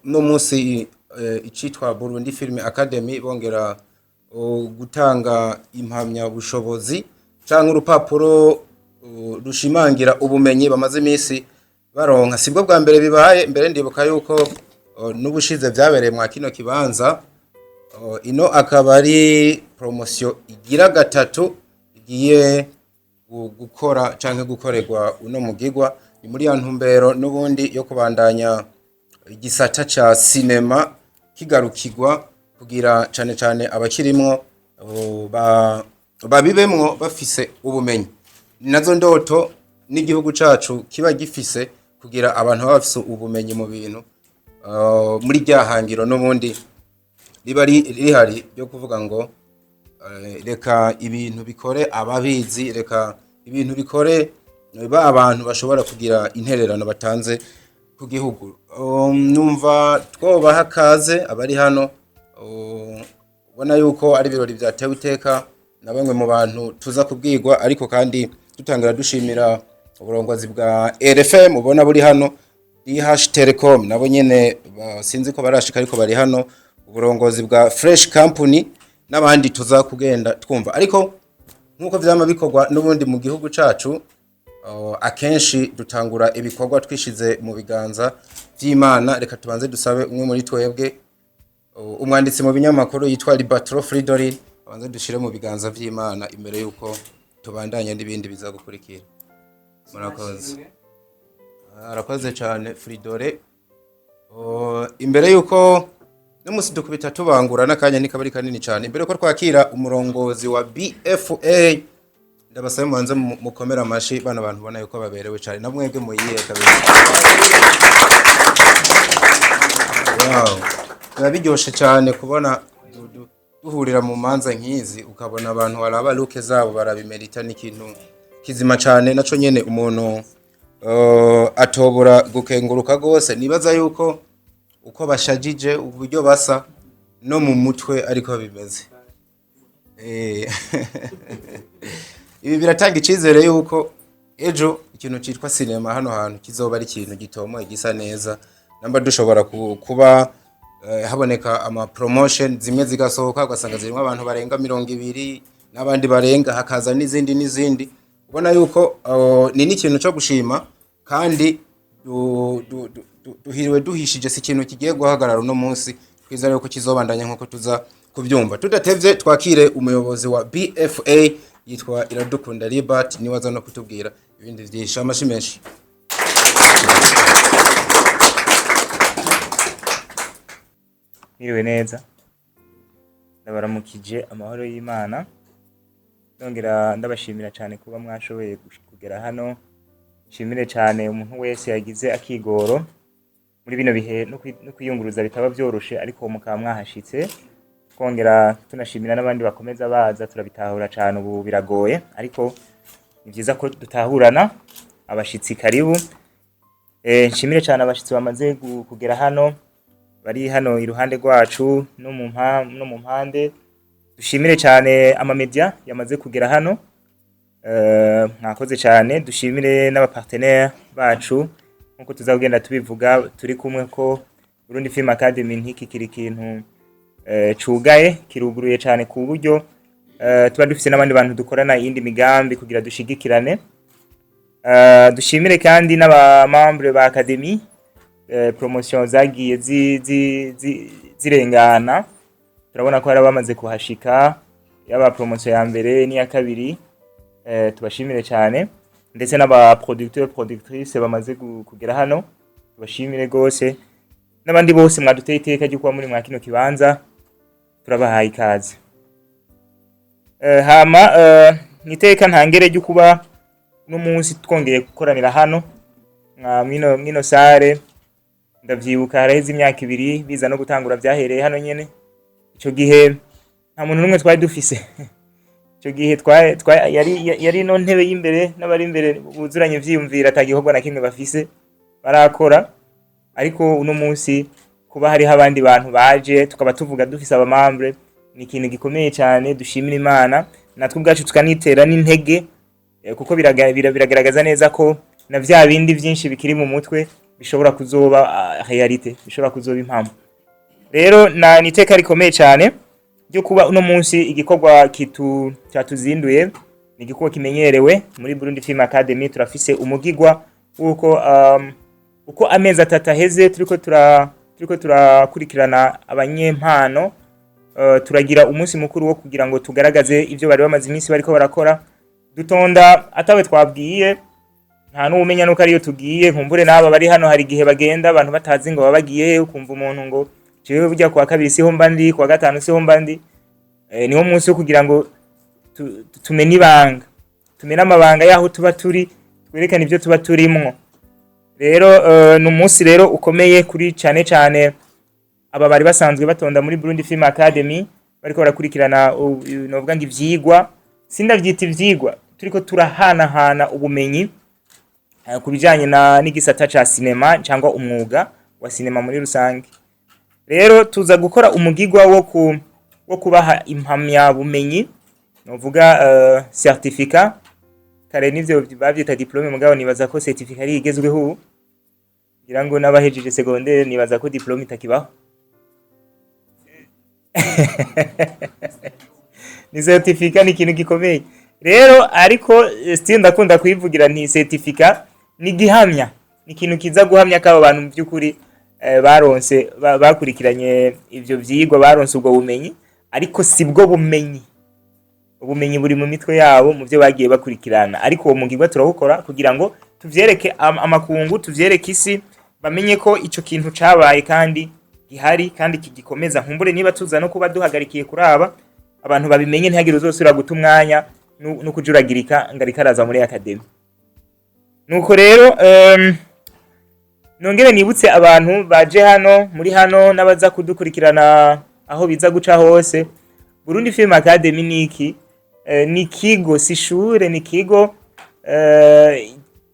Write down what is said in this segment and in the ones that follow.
Uno munsi icitwa Burundi Film Academy bongera gutanga impamyabushobozi canke urupapuro rushimangira ubumenyi bamaze imisi baronka. Sibwo bwa mbere bibaye, mbere ndibuka yuko n'ubushize vyabereye mwa kino kibanza. Ino akaba ari promotion igira gatatu igiye gukora canke gukorerwa uno mugigwa. Ni muri ya ntumbero n'ubundi yo kubandanya igisata ca sinema kigarukirwa, kugira cane cane abakirimwo babibemwo bafise ubumenyi. Ni nazo ndoto n'igihugu cacu kiba gifise, kugira abantu baba bafise ubumenyi mu bintu, muri rya hangiro n'ubundi riba rihari ryo kuvuga ngo reka ibintu bikore ababizi, reka ibintu bikore ba abantu bashobora kugira intererano batanze ku gihugu. Numva twobaha kaze abari hano, ubona yuko ari ibirori byatewe iteka na bamwe mu bantu tuza kubwirwa, ariko kandi dutangira dushimira uburongozi bwa RFM ubona buri hano, DH Telecom nabo nyene sinzi ko barashika ariko bari hano, uburongozi bwa Fresh Company n'abandi tuza kugenda twumva. Ariko nk'uko vyama bikorwa n'ubundi mu gihugu cacu, akenshi dutangura ibikorwa twishize mu biganza vy'Imana. Reka tubanze dusabe umwe muri twebwe, umwanditsi mu binyamakuru yitwa Libatro Fridolin, abanze dushire mu biganza vy'Imana imbere yuko tubandanya n'ibindi biza gukurikira. Murakoze. Arakoze cyane Fridore. Imbere yuko n'umunsi dukubita tubangura n'akanya ntikaba ari kanini cyane, imbere yuko twakira umurongozi wa BFA, ndabasaba mubanze mukomere amashi bano bantu ubona yuko baberewe cyane, na mwebwe muyihe kabisa. Wow. Biba biryoshe cyane kubona duhurira mu manza nk'izi, ukabona abantu baraba look zabo barabimerita. Ni ikintu kizima cyane naco nyene umuntu atobora gukenguruka gose. Nibaza yuko uko bashajije, uburyo basa no mu mutwe ariko bimeze. Ibi biratanga icizere yuko ejo ikintu citwa sinema hano hantu kizoba ari ikintu gitomoye, gisa neza, namba dushobora kuba haboneka ama promotion zimwe zigasohoka ugasanga zirimo abantu barenga 20 n'abandi barenga, hakaza n'izindi n'izindi. Ubona yuko ni n'ikintu cyo gushima kandi duhiriwe duhishije. Si ikintu kigiye guhagarara uno munsi, twizere yuko kizobandanya nkuko tuza kubyumva. Tudatevye, twakire umuyobozi wa BFA yitwa Iradukunda Libert, niwe aza no kutubwira ibindi vyinshi. Amashi menshi. Mwiriwe neza, ndabaramukije amahoro y'Imana, nongera ndabashimira cyane kuba mwashoboye kugera hano. Nshimire cyane umuntu wese yagize akigoro muri bino bihe no kwiyunguruza bitaba byoroshe, ariko mukaba mwahashitse. Twongera tunashimira n'abandi bakomeza baza, turabitahura cyane, ubu biragoye ariko ni byiza ko dutahurana. Abashitsi karibu. Nshimire cyane abashitsi bamaze kugera hano, bari hano iruhande rwacu no mu mpande. Dushimire cyane amamedia yamaze kugera hano, mwakoze cyane. Dushimire n'abapartenaire bacu, nkuko tuzagenda tubivuga turi kumwe, ko Burundi Film Academy ntikikiri ikintu cugaye, kiruguruye cyane ku buryo tuba dufise n'abandi bantu dukorana iyindi migambi kugira dushigikirane. Dushimire kandi n'abamembre ba academy, promotion zagiye zirengana, turabona ko hari abamaze kuhashika, yaba promotion ya mbere n'iya kabiri. Tubashimire cyane, ndetse n'aba producteur, productrice bamaze kugera hano, tubashimire gose, n'abandi bose mwaduteye iteka ryo kuba muri mwa kino kibanza, turabahaye ikaze. Hama niteka ntangere ryo kuba uno munsi twongeye gukoranira hano mwa mwino salle. Ndavyibuka haraheze imyaka 2 biza no gutangura, vyahereye hano nyene. Ico gihe nta muntu n'umwe twari dufise. Ico gihe yari no ntebe y'imbere n'abari imbere buzuranye vyiyumvira, ata gikorwa na kimwe bafise barakora. Ariko uno munsi kuba hariho abandi bantu baje, tukaba tuvuga dufise abamembre, ni ikintu gikomeye cyane. Dushimira Imana, natwe ubwacu tukanitera n'intege, kuko biragaragaza neza ko na vya bindi vyinshi bikiri mu mutwe Bishobora kuzoba réalité, bishobora kuzoba impamo. Rero na ni iteka rikomeye cyane ryo kuba uno munsi igikorwa kitu cyatuzinduye ni igikorwa kimenyerewe muri Burundi Film Academy. Turafise umugigwa wuko uko amezi 3 aheze turiko turakurikirana abanyempano, turagira umunsi mukuru wo kugira ngo tugaragaze ivyo bari bamaze iminsi bariko barakora. Dutonda atawe twabwiye, nta n'uwumenya nuko ariyo tugiye. Nkumbure n'aba bari hano, hari igihe bagenda abantu batazi ngo baba bagiye he. Ukumva umuntu ngo: "Jewe burya kuwa kabiri siho mba ndi, kuwa gatanu siho mba ndi." Niwo munsi wo kugira ngo tumenye ibanga, tumenye amabanga y'aho tuba turi, twerekane ibyo tuba turimwo. Rero ni umunsi rero ukomeye kuri cane cane aba bari basanzwe batonda muri Burundi Film Academy, bariko barakurikirana novuga ngo ivyigwa, sindavyita ivyigwa, turiko turahanahana ubumenyi ku bijanye na n'igisata ca sinema cyangwa umwuga wa sinema muri rusange. Rero tuza gukora umugigwa wo kubaha impamyabumenyi, novuga certificat. Kare nivyo bavyita diplôme, mugabo nibaza ko certificat ari igezweho ubu. Ngira ngo n'abahejeje secondaire, nibaza ko diplôme itakibaho, ni certificat, ni ikintu gikomeye rero. Ariko still ndakunda kuyivugira nti certificat ni gihamya, ni ikintu kiza guhamya ko abo bantu mu by'ukuri baronse bakurikiranye ivyo vyigwa, baronse ubwo bumenyi. Ariko si bwo bumenyi, ubumenyi buri mu mitwe yabo, mu byo bagiye bakurikirana. Ariko uwo mugirwa turawukora kugira ngo tuvyereke amakungu, tuvyereke isi, bamenye ko ico kintu cabaye kandi gihari kandi kigikomeza. Nkumbure niba tuza no kuba duhagarikiye kuraba abantu babimenye, ntihagire uzosubira guta umwanya no kujuragirika ngo ariko araza muri academy. Nuko rero nongere nibutse abantu baje hano, muri hano, n'abaza kudukurikirana aho biza guca hose: Burundi Film Academy ni iki? Ni ikigo, si ishure, ni ikigo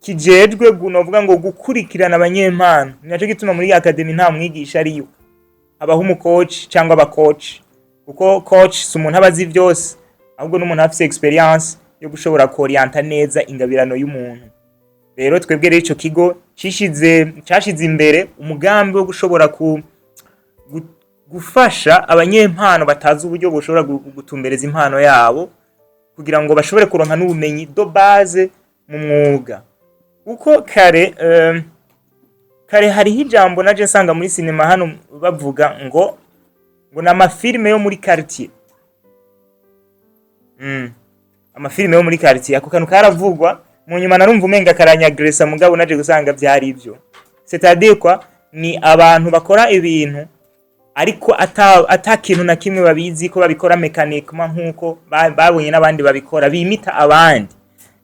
kijejwe novuga ngo gukurikirana abanyempano. Ni naco gituma muri academy nta mwigisha ariyo, habaho umucoach cyangwa abacoach, kuko coach si umuntu aba azi byose, ahubwo n'umuntu afise experience yo gushobora kuorienta neza ingabirano y'umuntu. Rero twebwe rero ico kigo cishize imbere umugambi wo gushobora gufasha abanyempano batazi uburyo boshobora gutumbereza impano yabo, kugira ngo bashobore kuronka n'ubumenyi de base mu mwuga. Kuko kare hariho ijambo naje nsanga muri sinema hano bavuga ngo ni amafilime yo muri quartier. Amafilime yo muri quartier, ako kantu karavugwa. Mu nyuma narumva umenga karanyagresa, mugabo naje gusanga vyari ivyo. C'est-à-dire quoi? Ni abantu bakora ibintu ariko ata kintu na kimwe babizi ko babikora mécaniquement nkuko babonye n'abandi babikora, bimita abandi.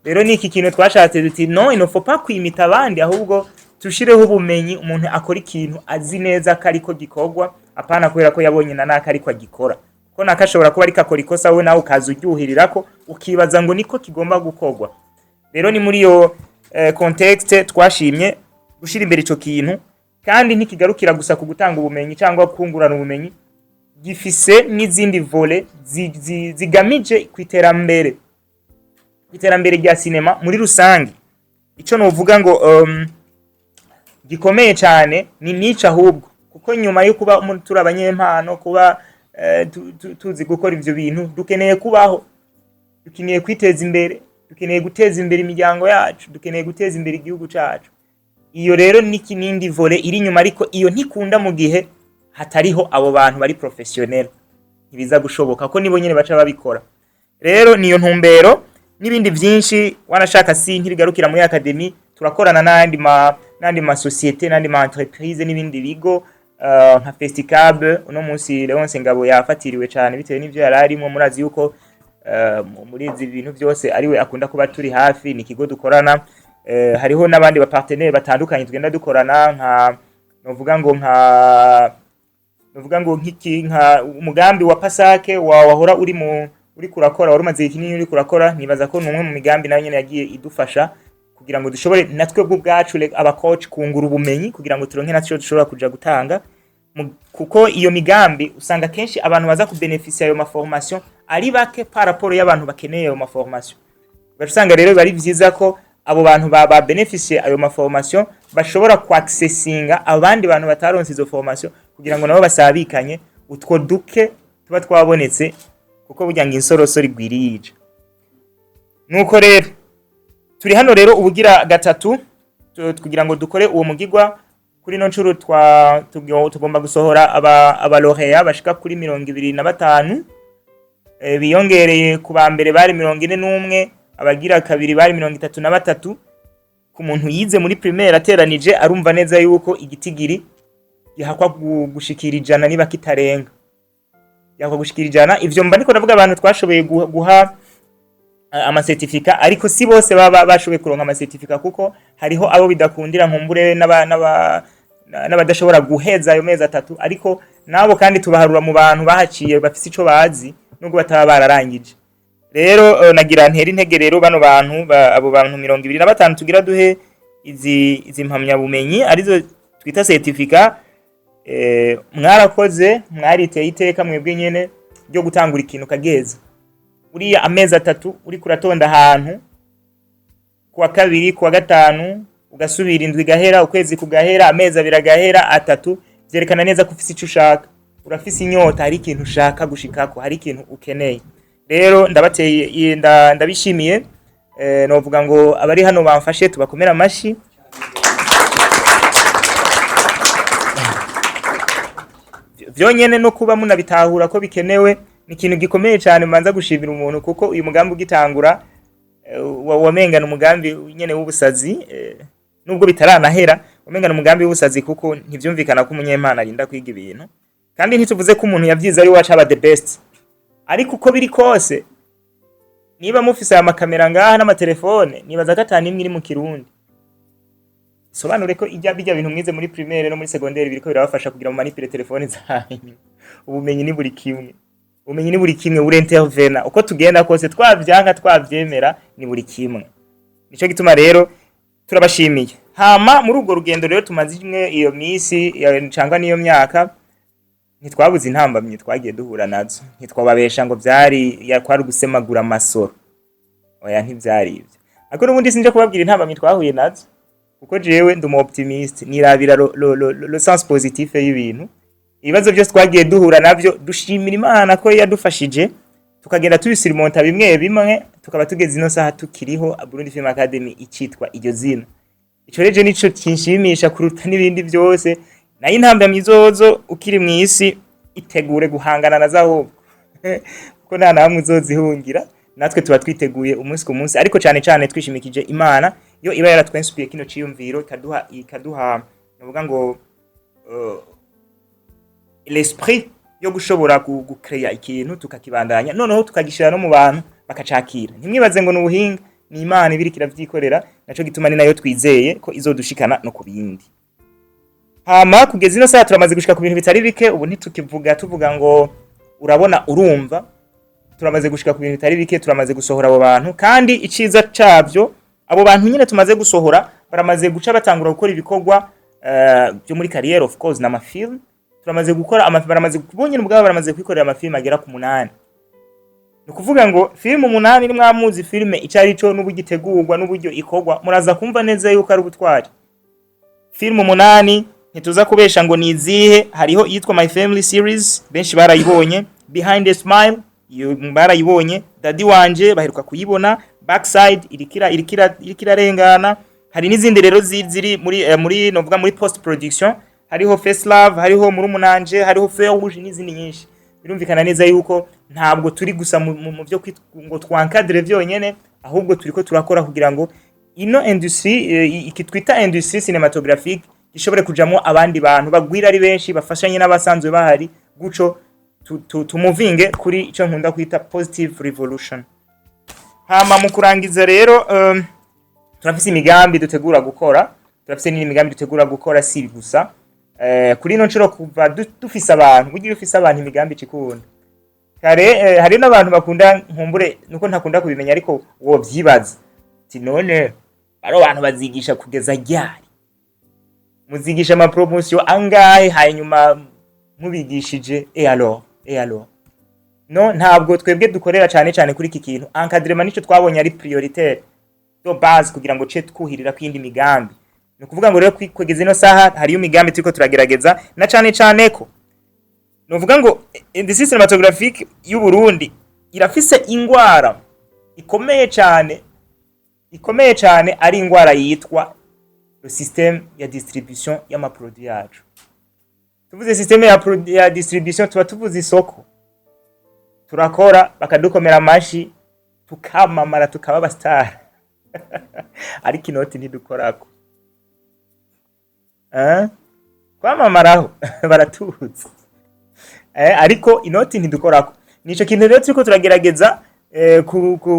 Rero ni iki kintu twashatse duti: "Non, il ne faut pas kwimita abandi, ahubwo tushireho ubumenyi, umuntu akora ikintu azi neza ko ariko gikorwa, apana kubera ko yabonye na naka ariko agikora." Ko naka ashobora kuba ariko akora ikosa, wowe nawe ukaza uryoherirako, ukibaza ngo niko kigomba gukorwa. Rero ni muri iyo contexte twashimye gushira imbere ico kintu. Kandi ntikigarukira gusa ku gutanga ubumenyi cyangwa kungurana ubumenyi, gifise n'izindi volets zigamije ku iterambere rya sinema muri rusange. Ico novuga ngo gikomeye cyane ni nico ahubwo, kuko nyuma yo kuba turi abanyempano, kuba tuzi gukora ivyo bintu, dukeneye kubaho, dukeneye kwiteza imbere, dukeneye guteza imbere imiryango yacu, dukeneye guteza imbere igihugu cacu. Iyo rero niki nindi volet iri inyuma, ariko iyo ntikunda mu gihe hatariho abo bantu bari professionnel, ntibiza gushoboka ko nibo nyene baca babikora. Rero niyo ntumbero n'ibindi byinshi wanashaka. Si ntibigarukira muri academy, turakorana n'andi ma société, n'andi ma entreprise, n'ibindi bigo nka Festicab. Uno munsi Leonce Ngabo yafatiriwe cyane bitewe n'ivyo yari arimo. Murazi yuko muri izi bintu byose ariwe akunda kuba turi hafi, ni ikigo dukorana. Hariho n'abandi ba partenaire batandukanye tugenda dukorana, nka novuga ngo nk'iki, nka umugambi wa Pasake wa wahora uri mu uri kurakora, wari umaze igihe kinini uri kurakora. Nibaza ko ni umwe mu migambi nayo nyene yagiye idufasha kugira ngo dushobore natwe ubwacu aba coach kungura ubumenyi, kugira ngo turonke natwe dushobora kuja gutanga. Kuko iyo migambi usanga kenshi abantu baza kubenefisia ayo maformation ari bake par rapport y'abantu bakeneye ayo maformation. Ugaca usanga rero biba ari vyiza ko Abo bantu ba bénéficier ayo ma formation bashobora kwaccessinga abandi bantu bataronse izo formation, kugira ngo nabo basabikanye utwo duke tuba twabonetse, kuko burya ngo insorosoro igwiriye ija. Nuko rero turi hano rero ubugira gatatu kugira ngo dukore uwo mugigwa. Kuri ino nshuro tugomba gusohora aba lauréats bashika kuri 25, biyongereye ku ba mbere bari 41, abagira kabiri bari 33. Ku muntu yize muri primaire ateranije, arumva neza yuko igitigiri gihakwa gushikira 100, niba kitarenga, gihakwa gushikira 100. Ivyo mba ndiko ndavuga abantu twashoboye guha ama certificat, ariko si bose baba bashoboye kuronka ama certificat, kuko hariho abo bidakundira, nkumbure n'abadashobora guheza ayo mezi 3. Ariko nabo kandi tubaharura mu bantu bahaciye bafise ico bazi, nubwo bataba bararangije. Rero nagira ntera intege rero bano bantu abo bantu 25 tugira duhe izi mpamyabumenyi, arizo twita certificat. Mwarakoze, mwariteye iteka mwebwe nyene ryo gutangura ikintu kageza uriya amezi 3 uriko uratonda ahantu kuwa kabiri, kuwa gatanu, ugasubira, indwi igahera, ukwezi kugahera, amezi 2 agahera, 3, vyerekana neza ko ufise ico ushaka, urafise inyota, hari ikintu ushaka gushikako, hari ikintu ukeneye. Rero ndabateye, ndabishimiye. Novuga ngo abari hano bamfashe tubakomera amashi. Vyonyene no kuba munabitahura ko bikenewe ni ikintu gikomeye cyane. Mbanza gushimira umuntu, kuko uyu mugambi ugitangura wamengana umugambi nyene w'ubusazi, nubwo bitaranahera, wamengana umugambi w'ubusazi, kuko ntivyumvikana ko umunyempano arinda kwiga ibintu. Kandi ntituvuze ko umuntu yavyize ari wacu aba the best, ariko uko biri kose, niba mufise aya makamera ngaha n'amatelefone, nibaza ko ata nimwe iri mu Kirundi, sobanure ko ijya bijya bintu mwize muri primaire no muri secondaire biriko birabafasha kugira mu manipule telefone zanyu. Ubumenyi ni buri kimwe, ubumenyi ni buri kimwe, burintervena uko tugenda kose, twavyanka twavyemera, ni buri kimwe. Nico gituma rero turabashimiye. Hama muri urwo rugendo rero tumaze imwe iyo misi cangwa n'iyo myaka, ntitwabuze intambamyi twagiye duhura nazo. Ntitwababesha ngo vyari kwari ugusemagura amasoro, oya, ntivyari ivyo. Ariko n'ubundi sinje kubabwira intambamyi twahuye nazo, kuko jewe ndi umu optimiste, nirabira le sens positif y'ibintu. Ibibazo byose twagiye duhura navyo, dushimira Imana ko yadufashije tukagenda tubisurmonta bimwe bimwe, tukaba tugeze ino saha tukiriho, Burundi Film Academy icitwa iryo zina. Ico rero nico kinshimisha kuruta n'ibindi byose. Nayo intambamyi zozo, ukiri mw'isi itegure guhangana nazo ahubwo, kuko nta namwe uzozihungira. Natwe tuba twiteguye umunsi ku munsi, ariko cyane cyane twishimikije Imana yo iba yaratwensupiye kino ciyumviro, ikaduha nuvuga ngo l'esprit yo gushobora gucrea ikintu, tukakibandanya, noneho tukagishira no mu bantu bakacakira. Ntimwibaze ngo ni ubuhinga, ni Imana ibiriko iravyikorera. Naco gituma ni nayo twizeye ko izodushikana no ku bindi. Hama kugeza ino saha turamaze gushika ku bintu bitari bike. Ubu ntitukivuga tuvuga ngo urabona, urumva, turamaze gushika ku bintu bitari bike. Turamaze gusohora abo bantu, kandi iciza cabyo, abo bantu nyine tumaze gusohora baramaze guca batangura gukora ibikorwa byo muri carrière, of course n'ama film turamaze gukora baramaze bonyine ubwabo baramaze kwikorera amafilm agera ku 8. Ni ukuvuga ngo filime 8, ni mwamuzi filime icyo ari cyo n'uburyo itegurwa n'uburyo ikorwa, muraza kumva neza yuko ari ubutwari. Filime 8, ntituza kubesha ngo ni izihe. Hariho iyitwa My Family Series, benshi barayibonye. Behind the Smile, iyo barayibonye. Daddy Wanje baheruka kuyibona. Backside irikira irarengana. Hari n'izindi rero ziri muri novuga muri post production. Hariho Face Love, hariho Murumunanje, hariho Feu Rouge n'izindi nyinshi. Birumvikana neza yuko ntabwo turi gusa mu byo ngo twankadire vyonyene, ahubwo turiko turakora kugira ngo ino industrie, iki twita industrie cinématographique, gishobore kujamwo abandi bantu bagwira ari benshi, bafashanye n'abasanzwe bahari, guco tumuvinge kuri ico nkunda kwita positive revolution. Hama mu kurangiza rero, turafise imigambi dutegura gukora, turafise n'indi migambi dutegura gukora. Si gusa kuri ino nshuro, kuva dufise abantu, burya iyo ufise abantu imigambi icikunda kare. Hari n'abantu bakunda, nkumbure nuko ntakunda kubimenya, ariko wovyibaza ati: "None baro bantu bazigisha kugeza ryari? Muzigisha ama promotion angahe hanyuma mubigishije?" Et alors no, ntabwo twebwe dukorera cyane cyane kuri iki kintu encadrement, nico twabonye ari prioritaire. de base kugira ngo ce twuhirira kwindi migambi. Ni ukuvuga ngo rero kugeza ino saha hariyo imigambi turiko turagerageza, na cane cane ko nuvuga ngo industrie cinématographique y'u Burundi irafise ingwara ikomeye cyane, ikomeye cyane, ari ingwara yitwa le système ya distribution y'amaproduit yacu. Tuvuze système ya distribution, tuba tuvuze isoko. Turakora, bakadukomera amashi, tukamamara, tukaba abastar, ariko inoti ntidukorako. Eh? Kwamamaraho baratuzi, ariko inoti ntidukorako. Nico kintu rero turiko turagerageza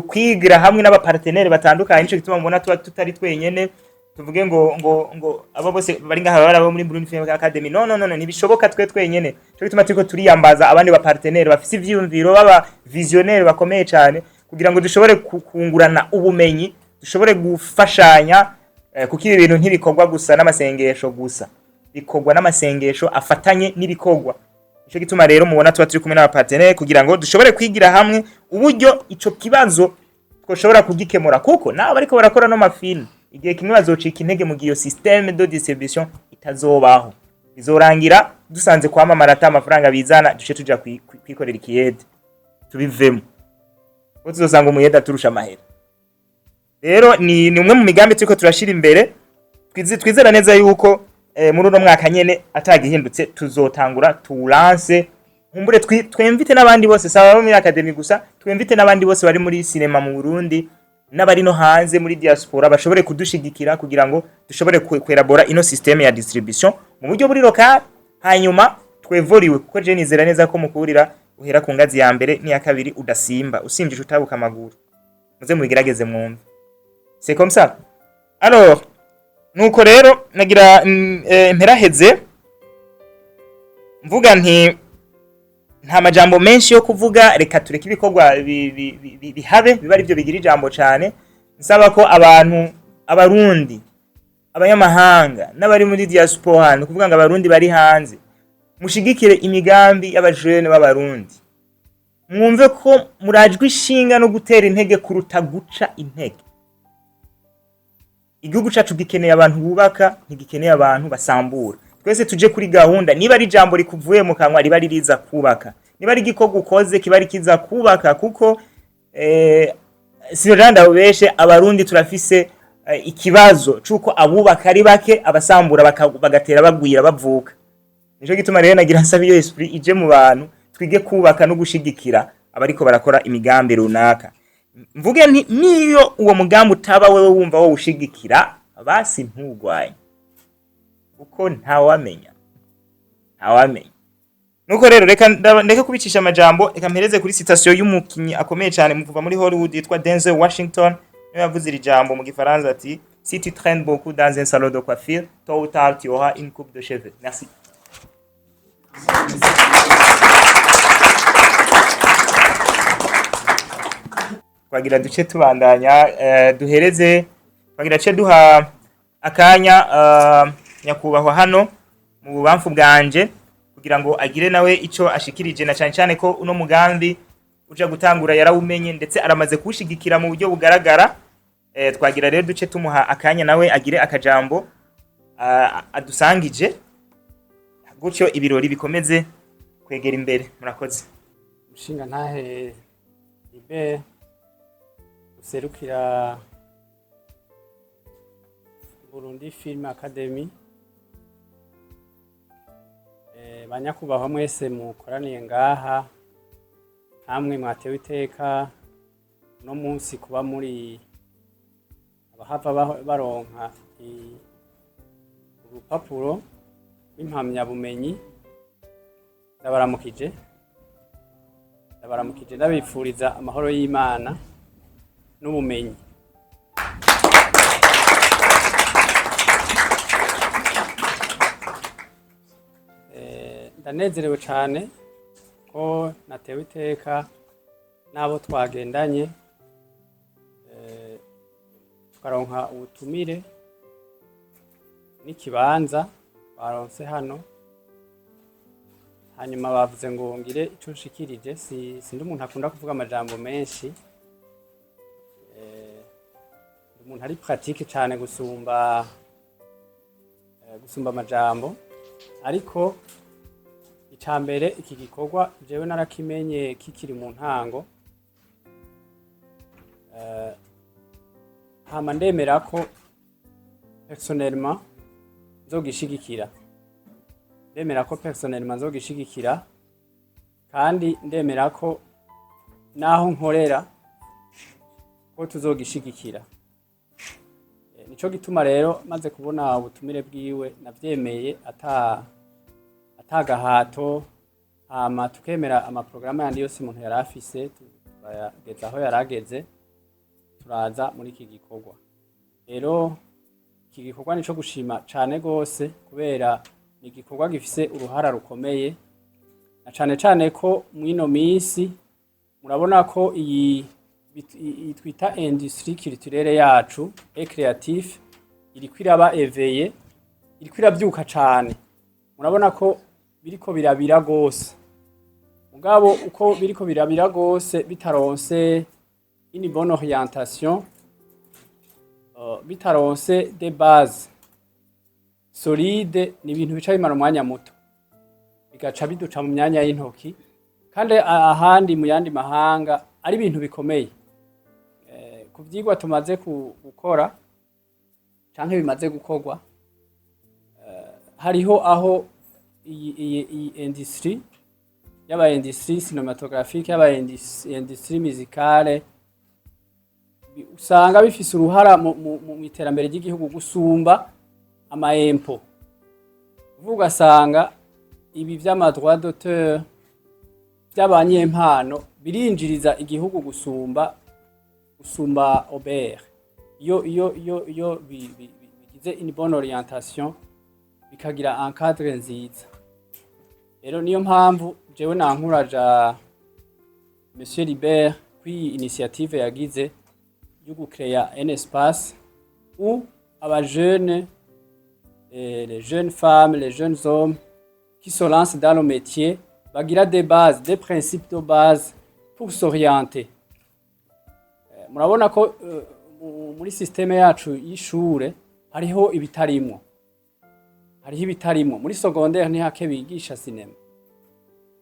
kwigira hamwe n'abapartenaires batandukanye. Nico gituma mubona tuba tutari twenyene. Tuvuge ngo abo bose bari ngaha bari abo muri Burundi Film Academy. No, no, no, no, ntibishoboka twe twenyene. Nico gituma turiko turiyambaza abandi bapartenaires bafise ivyiyumviro, baba visionnaire bakomeye cyane, kugira ngo dushobore kungurana ubumenyi, dushobore gufashanya, kuko ibi bintu ntibikorwa gusa n'amasengesho gusa, bikorwa n'amasengesho afatanye n'ibikorwa. Nico gituma rero mubona tuba turi kumwe n'abapartenaires kugira ngo dushobore kwigira hamwe uburyo ico kibazo twoshobora kugikemura, kuko nabo bariko barakora no mafilm igihe kimwe bazocika intege mu gihe iyo système de distribution itazobaho. Bizorangira dusanze kwamamara ata amafaranga bizana, duce tuja kwikorera ikiyede, tubivemo, kuko tuzosanga umuyede aturusha amahera. Rero ni umwe mu migambi turiko turashira imbere. Twizera neza yuko muri uno mwaka nyene atagihindutse tuzotangura tuwulance, nkumbure twemvite n'abandi bose, saba abo muri academy gusa, twemvite n'abandi bose bari muri cinema mu Burundi n'abari no hanze muri diaspora, bashobore kudushigikira kugira ngo dushobore kwelabora ino système ya distribution mu buryo buri local, hanyuma twevoriwe, kuko je nizera neza ko mukurira uhera ku ngazi ya mbere n'iya kabiri udasimba, usimvye utabuka amaguru. Muze mubigerageze mwumve, c'est comme ça. Alors nuko rero nagira mperaheze mvuga nti nta majambo menshi yo kuvuga, reka tureke ibikorwa bihabe biba ari byo bigira ijambo cyane. Nsaba ko abantu, Abarundi, abanyamahanga n'abari muri diaspora, ni ukuvuga ngo Abarundi bari hanze, mushigikire imigambi y'abajene b'Abarundi, mwumve ko murajwe ishinga no gutera intege kuruta guca intege. Igihugu cacu gikeneye abantu bubaka, ntigikeneye abantu basambura. Twese tuje kuri gahunda. Niba ari ijambo rikuvuye mu kanwa, riba ririza kubaka, niba ari igikorwa ukoze, kiba ari kiza kubaka, kuko sinojanda ndabubeshe, Abarundi turafise ikibazo c'uko abubaka ari bake, abasambura bagatera bagwira bavuka. Nico gituma rero nagira nsaba iyo esprit ije mu bantu, twige kubaka no gushigikira abariko barakora imigambi runaka. Mvuge nti niyo uwo mugambi utaba wewe wumva wowe ushigikira, basi ntugwanye, kuko ntawamenya, ntawamenya. Nuko rero reka ndeke kubicisha amajambo, reka mpereze kuri citation y'umukinyi akomeye cyane mu kuva muri Hollywood yitwa Denzel Washington. Niwe yavuze iri jambo mu Gifaransa ati: "Si tu traînes beaucoup dans un salon de coiffure, tôt ou tard tu auras une coupe de cheveux." Merci. Twagira duce tubandanya, duhereze, twagira duce duha akanya nyakubahwa hano mu bubamfu bwanje kugira ngo agire nawe ico ashikirije, na cyane cyane ko uno mugambi uja gutangura yarawumenye, ndetse aramaze kuwushigikira mu buryo bugaragara. Twagira rero duce tumuha akanya nawe agire akajambo adusangije, gutyo ibirori bikomeze kwegera imbere. Murakoze. Umushinga ntahe ibe userukira Burundi Film Academy, banyakubahwa mwese mukoraniye ngaha, namwe mwatewe iteka uno munsi kuba muri abahava baronka urupapuro rw'impamyabumenyi, ndabaramukije, ndabaramukije, ndabifuriza amahoro y'Imana n'ubumenyi. Ndanezerewe cyane ko natewe iteka n'abo twagendanye, tukaronka ubutumire n'ikibanza baronse hano. Hanyuma bavuze ngo ngire ico nshikirije. Si sindi umuntu akunda kuvuga amajambo menshi, ndi umuntu Umuntu ari pratique cane gusumba amajambo. Ariko ica mbere, iki gikorwa jewe narakimenye kikiri mu ntango, hama ndemera ko personnellement nzogishigikira. Ndemera ko personnellement nzogishigikira, kandi ndemera ko naho nkorera ko tuzogishigikira. Nico gituma rero maze kubona ubutumire bwiwe navyemeye atagahato, hama tukemera amaprograma yandi yose umuntu yari afise, turayageza aho yarageze, turaza muri iki gikorwa. Rero iki gikorwa nico gushima cane gose, kubera ni igikorwa gifise uruhara rukomeye, na cane cane ko mw'ino minsi murabona ko iyi twita industrie culturelle yacu et créatif iriko iraba éveillée, iriko iravyuka cane. Murabona ko biriko birabira gose. Mugabo uko biriko birabira gose, bitaronse une bonne orientation, bitaronse des bases solides, ni ibintu bica bimara umwanya muto bigaca biduca mu myanya y'intoki. Kandi ahandi mu yandi mahanga ari ibintu bikomeye. Ku vyigwa tumaze gukora canke bimaze gukorwa, hariho aho iyi industrie, yaba industrie cinématographique, yaba industrie musicale, usanga bifise uruhara mu iterambere ry'igihugu gusumba ama impôts. Uvuga ugasanga ibi vy'ama droit d'auteur by'abanyempano birinjiriza igihugu gusumba OBR, iyo bigize une bonne orientation, bikagira un cadre nziza. Rero niyo mpamvu jewe nankuraja Monsieur Libert kwiyi initiative yagize yo gucréer un espace où aba jeunes, les jeunes femmes, les jeunes hommes qui se lancent dans le métier bagira des bases, des principes de base pour s'orienter. Murabona ko muri système yacu y'ishure hariho ibitarimwo, hariho ibitarimwo. Muri secondaire ni hake bigisha cinéma,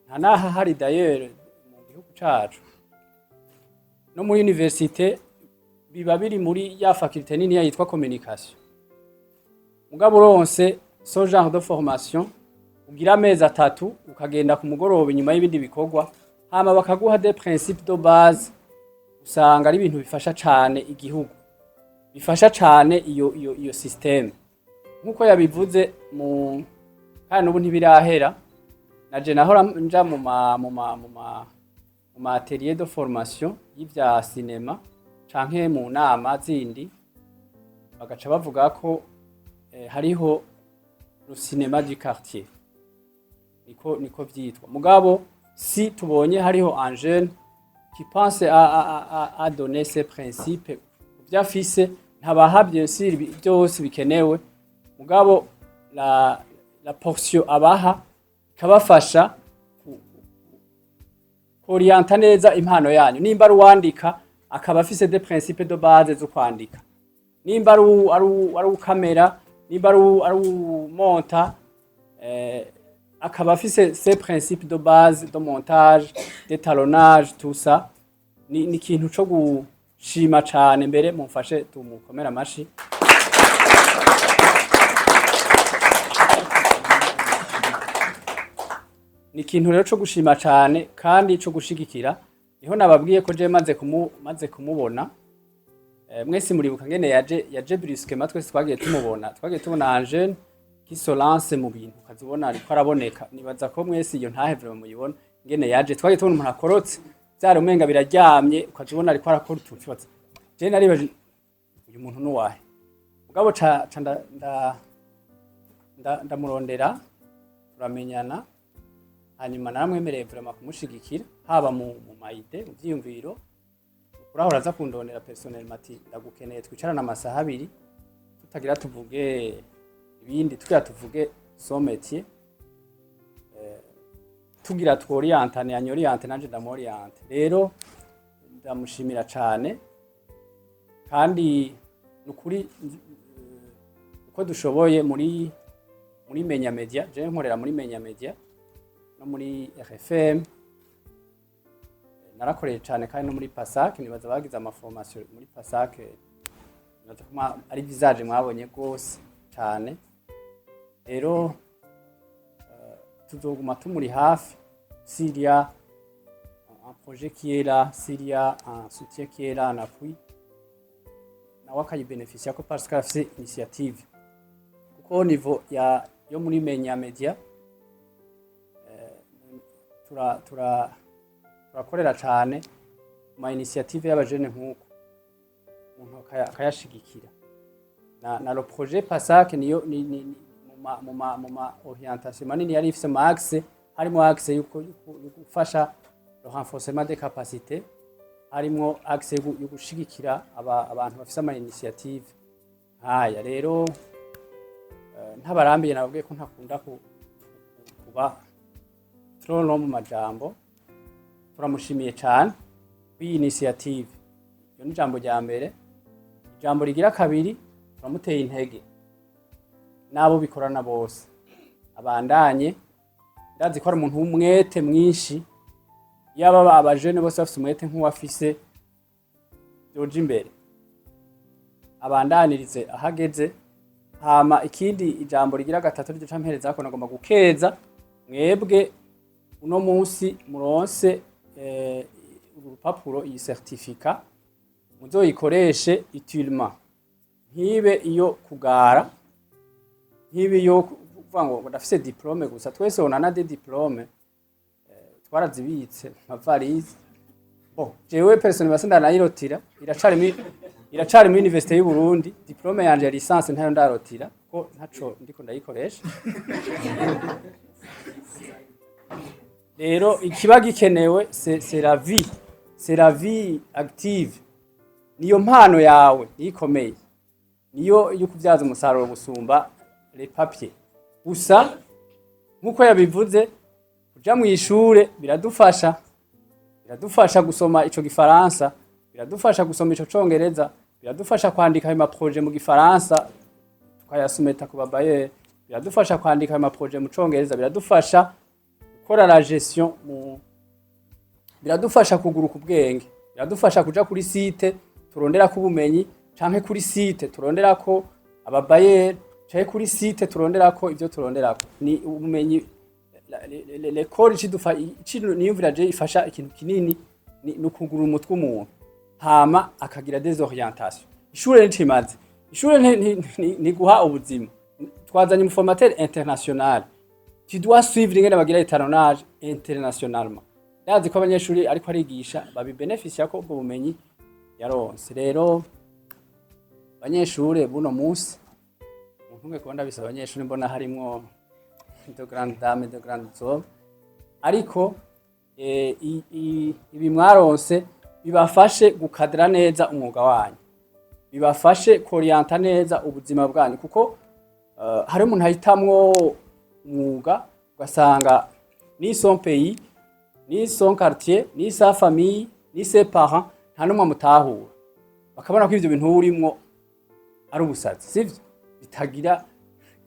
nta naha hari d'ailleurs mu gihugu cacu. No muri université biba biri muri ya faculté nini yitwa communication. Mugabo uronse ce genre de formation, ugira amezi 3, ukagenda ku mugoroba inyuma y'ibindi bikorwa, hama bakaguha des principes de base, usanga ari ibintu bifasha cane igihugu, bifasha cane iyo système nkuko yabivuze. Mu kandi n'ubu ntibirahera, naje nahora nja mu ma atelier de formation y'ivya cinéma canke mu nama zindi, bagaca bavuga ko hariho le cinéma du quartier, niko vyitwa. Mugabo si tubonye hariho un jeune qui pense à donner ses principes, vyafise ntabaha bien sûr byose bikenewe, mugabo la portion abaha ikabafasha orienta neza impano yanyu. Nimba ari uwandika, akaba afise des principes de base zo kwandika, nimba ari ukamera, nimba ari umonta, akaba afise ses principes de base de montage, d'étalonnage, tout ça. Ni ikintu co gushima cane. Mbere mumfashe tumukomera amashi. Ni ikintu rero co gushima cane kandi co gushigikira. Niho nababwiye ko je maze kumubona, mwese muribuka ngene yaje brusquement. Twese twagiye tumubona, twagiye tubona un jeune qui se lance mu bintu, ukazibona ariko araboneka. Nibaza ko mwese iyo ntahe vraiment muyibona ngene yaje. Twagiye tubona umuntu akorotse, vyari umenga biraryamye, ukazibona ariko arakora utuntu. Kibazo je naribaje: uyu muntu nuwahe? Mugabo ca ndamurondera, turamenyana, hanyuma naramwemereye vraiment kumushigikira, haba mu ma idées, mu vyiyumviro. Urahora aza kundondera personnellement, ati: "Ndagukeneye twicarane amasaha 2, tutagira tuvuge ibindi, tugira tuvuge son métier, tugira tworientane, anyoriente nanje ndamoriente." Rero ndamushimira cane kandi Ni ukuri uko dushoboye muri Menya Media, jewe nkorera muri Menya Media no muri RFM, narakoreye cyane kandi no muri PASAC. Nibaza bagize ama formation muri PASAC, nibaza ko ari visage mwabonye rwose cyane. Rero tuzoguma tumuri hafi s'il y a un projet qui est là, s'il y a un soutien qui est là, un appui, nawe akayibeneficia ko parce que afise initiative, kuko au niveau ya yo muri Menya Media tura tura turakorera cyane mu ma initiative y'abajene nk'uko umuntu akayashigikira na le projet PASAC niyo ni mu ma orientation manini yari ifise mu axe, harimo axe yuko gufasha le renforcement des capacités, harimo axe yo gushigikira abantu bafise ama initiative nkaya. Rero ntabarambiye, nababwiye ko ntakunda kuba trop long mu majambo. Turamushimiye cyane kuri iyi initiative. Iryo ni ijambo rya mbere. Ijambo rigira kabiri, turamuteye intege n'abo bikorana bose, abandanye. Ndazi ko ari umuntu w'umwete mwinshi. Yaba abajene bose bafise umwete nk'uwafise, yoja imbere. Abandanirize ahageze. Hama ikindi, ijambo rigira gatatu ryo campereza ko nagomba gukeza mwebwe uno munsi muronse uru rupapuro, iyi certificat, muzoyikoreshe utilement, ntibe iyo kugara, ntibe iyo kuvuga ngo ndafise diplôme gusa. Twese on en a des diplômes, twarazibitse ma valise. Bon, jewe personnellement sindanayirotira, iracari muri Université y'u Burundi. Diplôme yanje ya licence ntayo ndarotira ko ntaco ndiko ndayikoresha. Rero ikiba gikenewe, c'est la vie, c'est la vie active. Niyo mpano yawe niyo ikomeye, niyo yo kubyaza umusaruro gusumba les papiers gusa. Nkuko yabivuze, kuja mu ishure biradufasha gusoma ico gifaransa, biradufasha gusoma ico congereza, biradufasha kwandika ayo ma projet mu gifaransa tukayasumeta ku babayeri, biradufasha kwandika ayo ma projet mu congereza, biradufasha gukora la gestion mu, biradufasha kuguruka ubwenge, biradufasha kuja kuri site turonderako ubumenyi, canke kuri site turonderako ababayeri, canke kuri site turonderako ivyo turonderako ni ubumenyi. L'école icidufa niyumvira je ifasha ikintu kinini ni ukugurura umutwe umuntu, hama akagira des orientations. Ishure ntimaze, ishure ntiguha ubuzima. Twazanye umu formateur international, tu dois suivre ingene bagira étalonnage internationalement. Ndazi ko abanyeshuri ariko arigisha babibenefisia ko ubwo bumenyi yaronse. Rero abanyeshure buno munsi, muntunge kuba ndabisaba abanyeshuri, mbona harimwo de grandes dames, de grandes hommes, ariko ibi mwaronse bibafashe gukadira neza umwuga wanyu, bibafashe korienta neza ubuzima bwanyu, kuko hari umuntu ahitamwo umwuga ugasanga ni son pays, ni son quartier, ni sa famille, ni ses parents, nta n'umwe amutahura, bakabona ko ivyo bintu urimwo ari ubusazi, sivyo bitagira,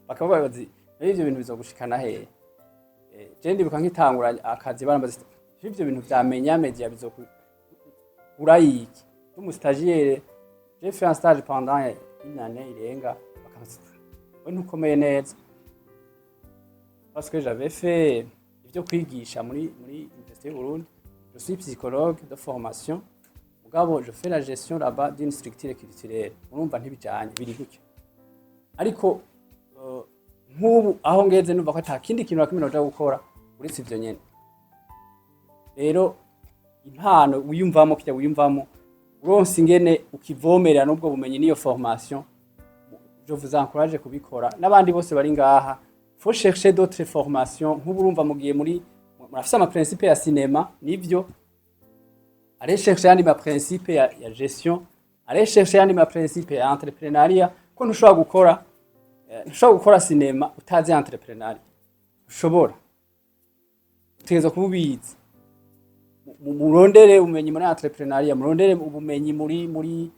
bakavuga bati: "Ivyo bintu bizogushikana hehe?" Je ndibuka nkitangura akazi barambaza ivyo bintu vya Menya Media bizokura yiki. Umu stagiaire, j'ai fait un stage pendant une année irenga, bakambaza: "We ntukomeye neza?" Parce que j'avais fait ivyo kwigisha muri Université y'u Burundi. Je suis psychologue de formation, mugabo je fais la gestion là-bas d'une structure culturelle. Urumva ntibijanye, biri gutyo. Ariko nk'ubu aho ngeze numva ko ata kindi kintu na kimwe noja gukora uretse ivyo nyene. Rero impano wiyumvamo, kirya wiyumvamo, uronse ingene ukivomerera n'ubwo bumenyi n'iyo formation, je vous encourage kubikora. N'abandi bose bari ngaha, faut chercher d'autres formations. Nk'ubu urumva mugiye muri, murafise ama principe ya cinéma, nivyo, allez chercher yandi ma principe ya gestion, allez chercher yandi ma principe ya entrepreneuriat, ko ntushobora gukora cinéma utazi entrepreneuriat. Ushobora utegerezwa kuba ubizi. Murondere ubumenyi muri entrepreneuriat, murondere ubumenyi muri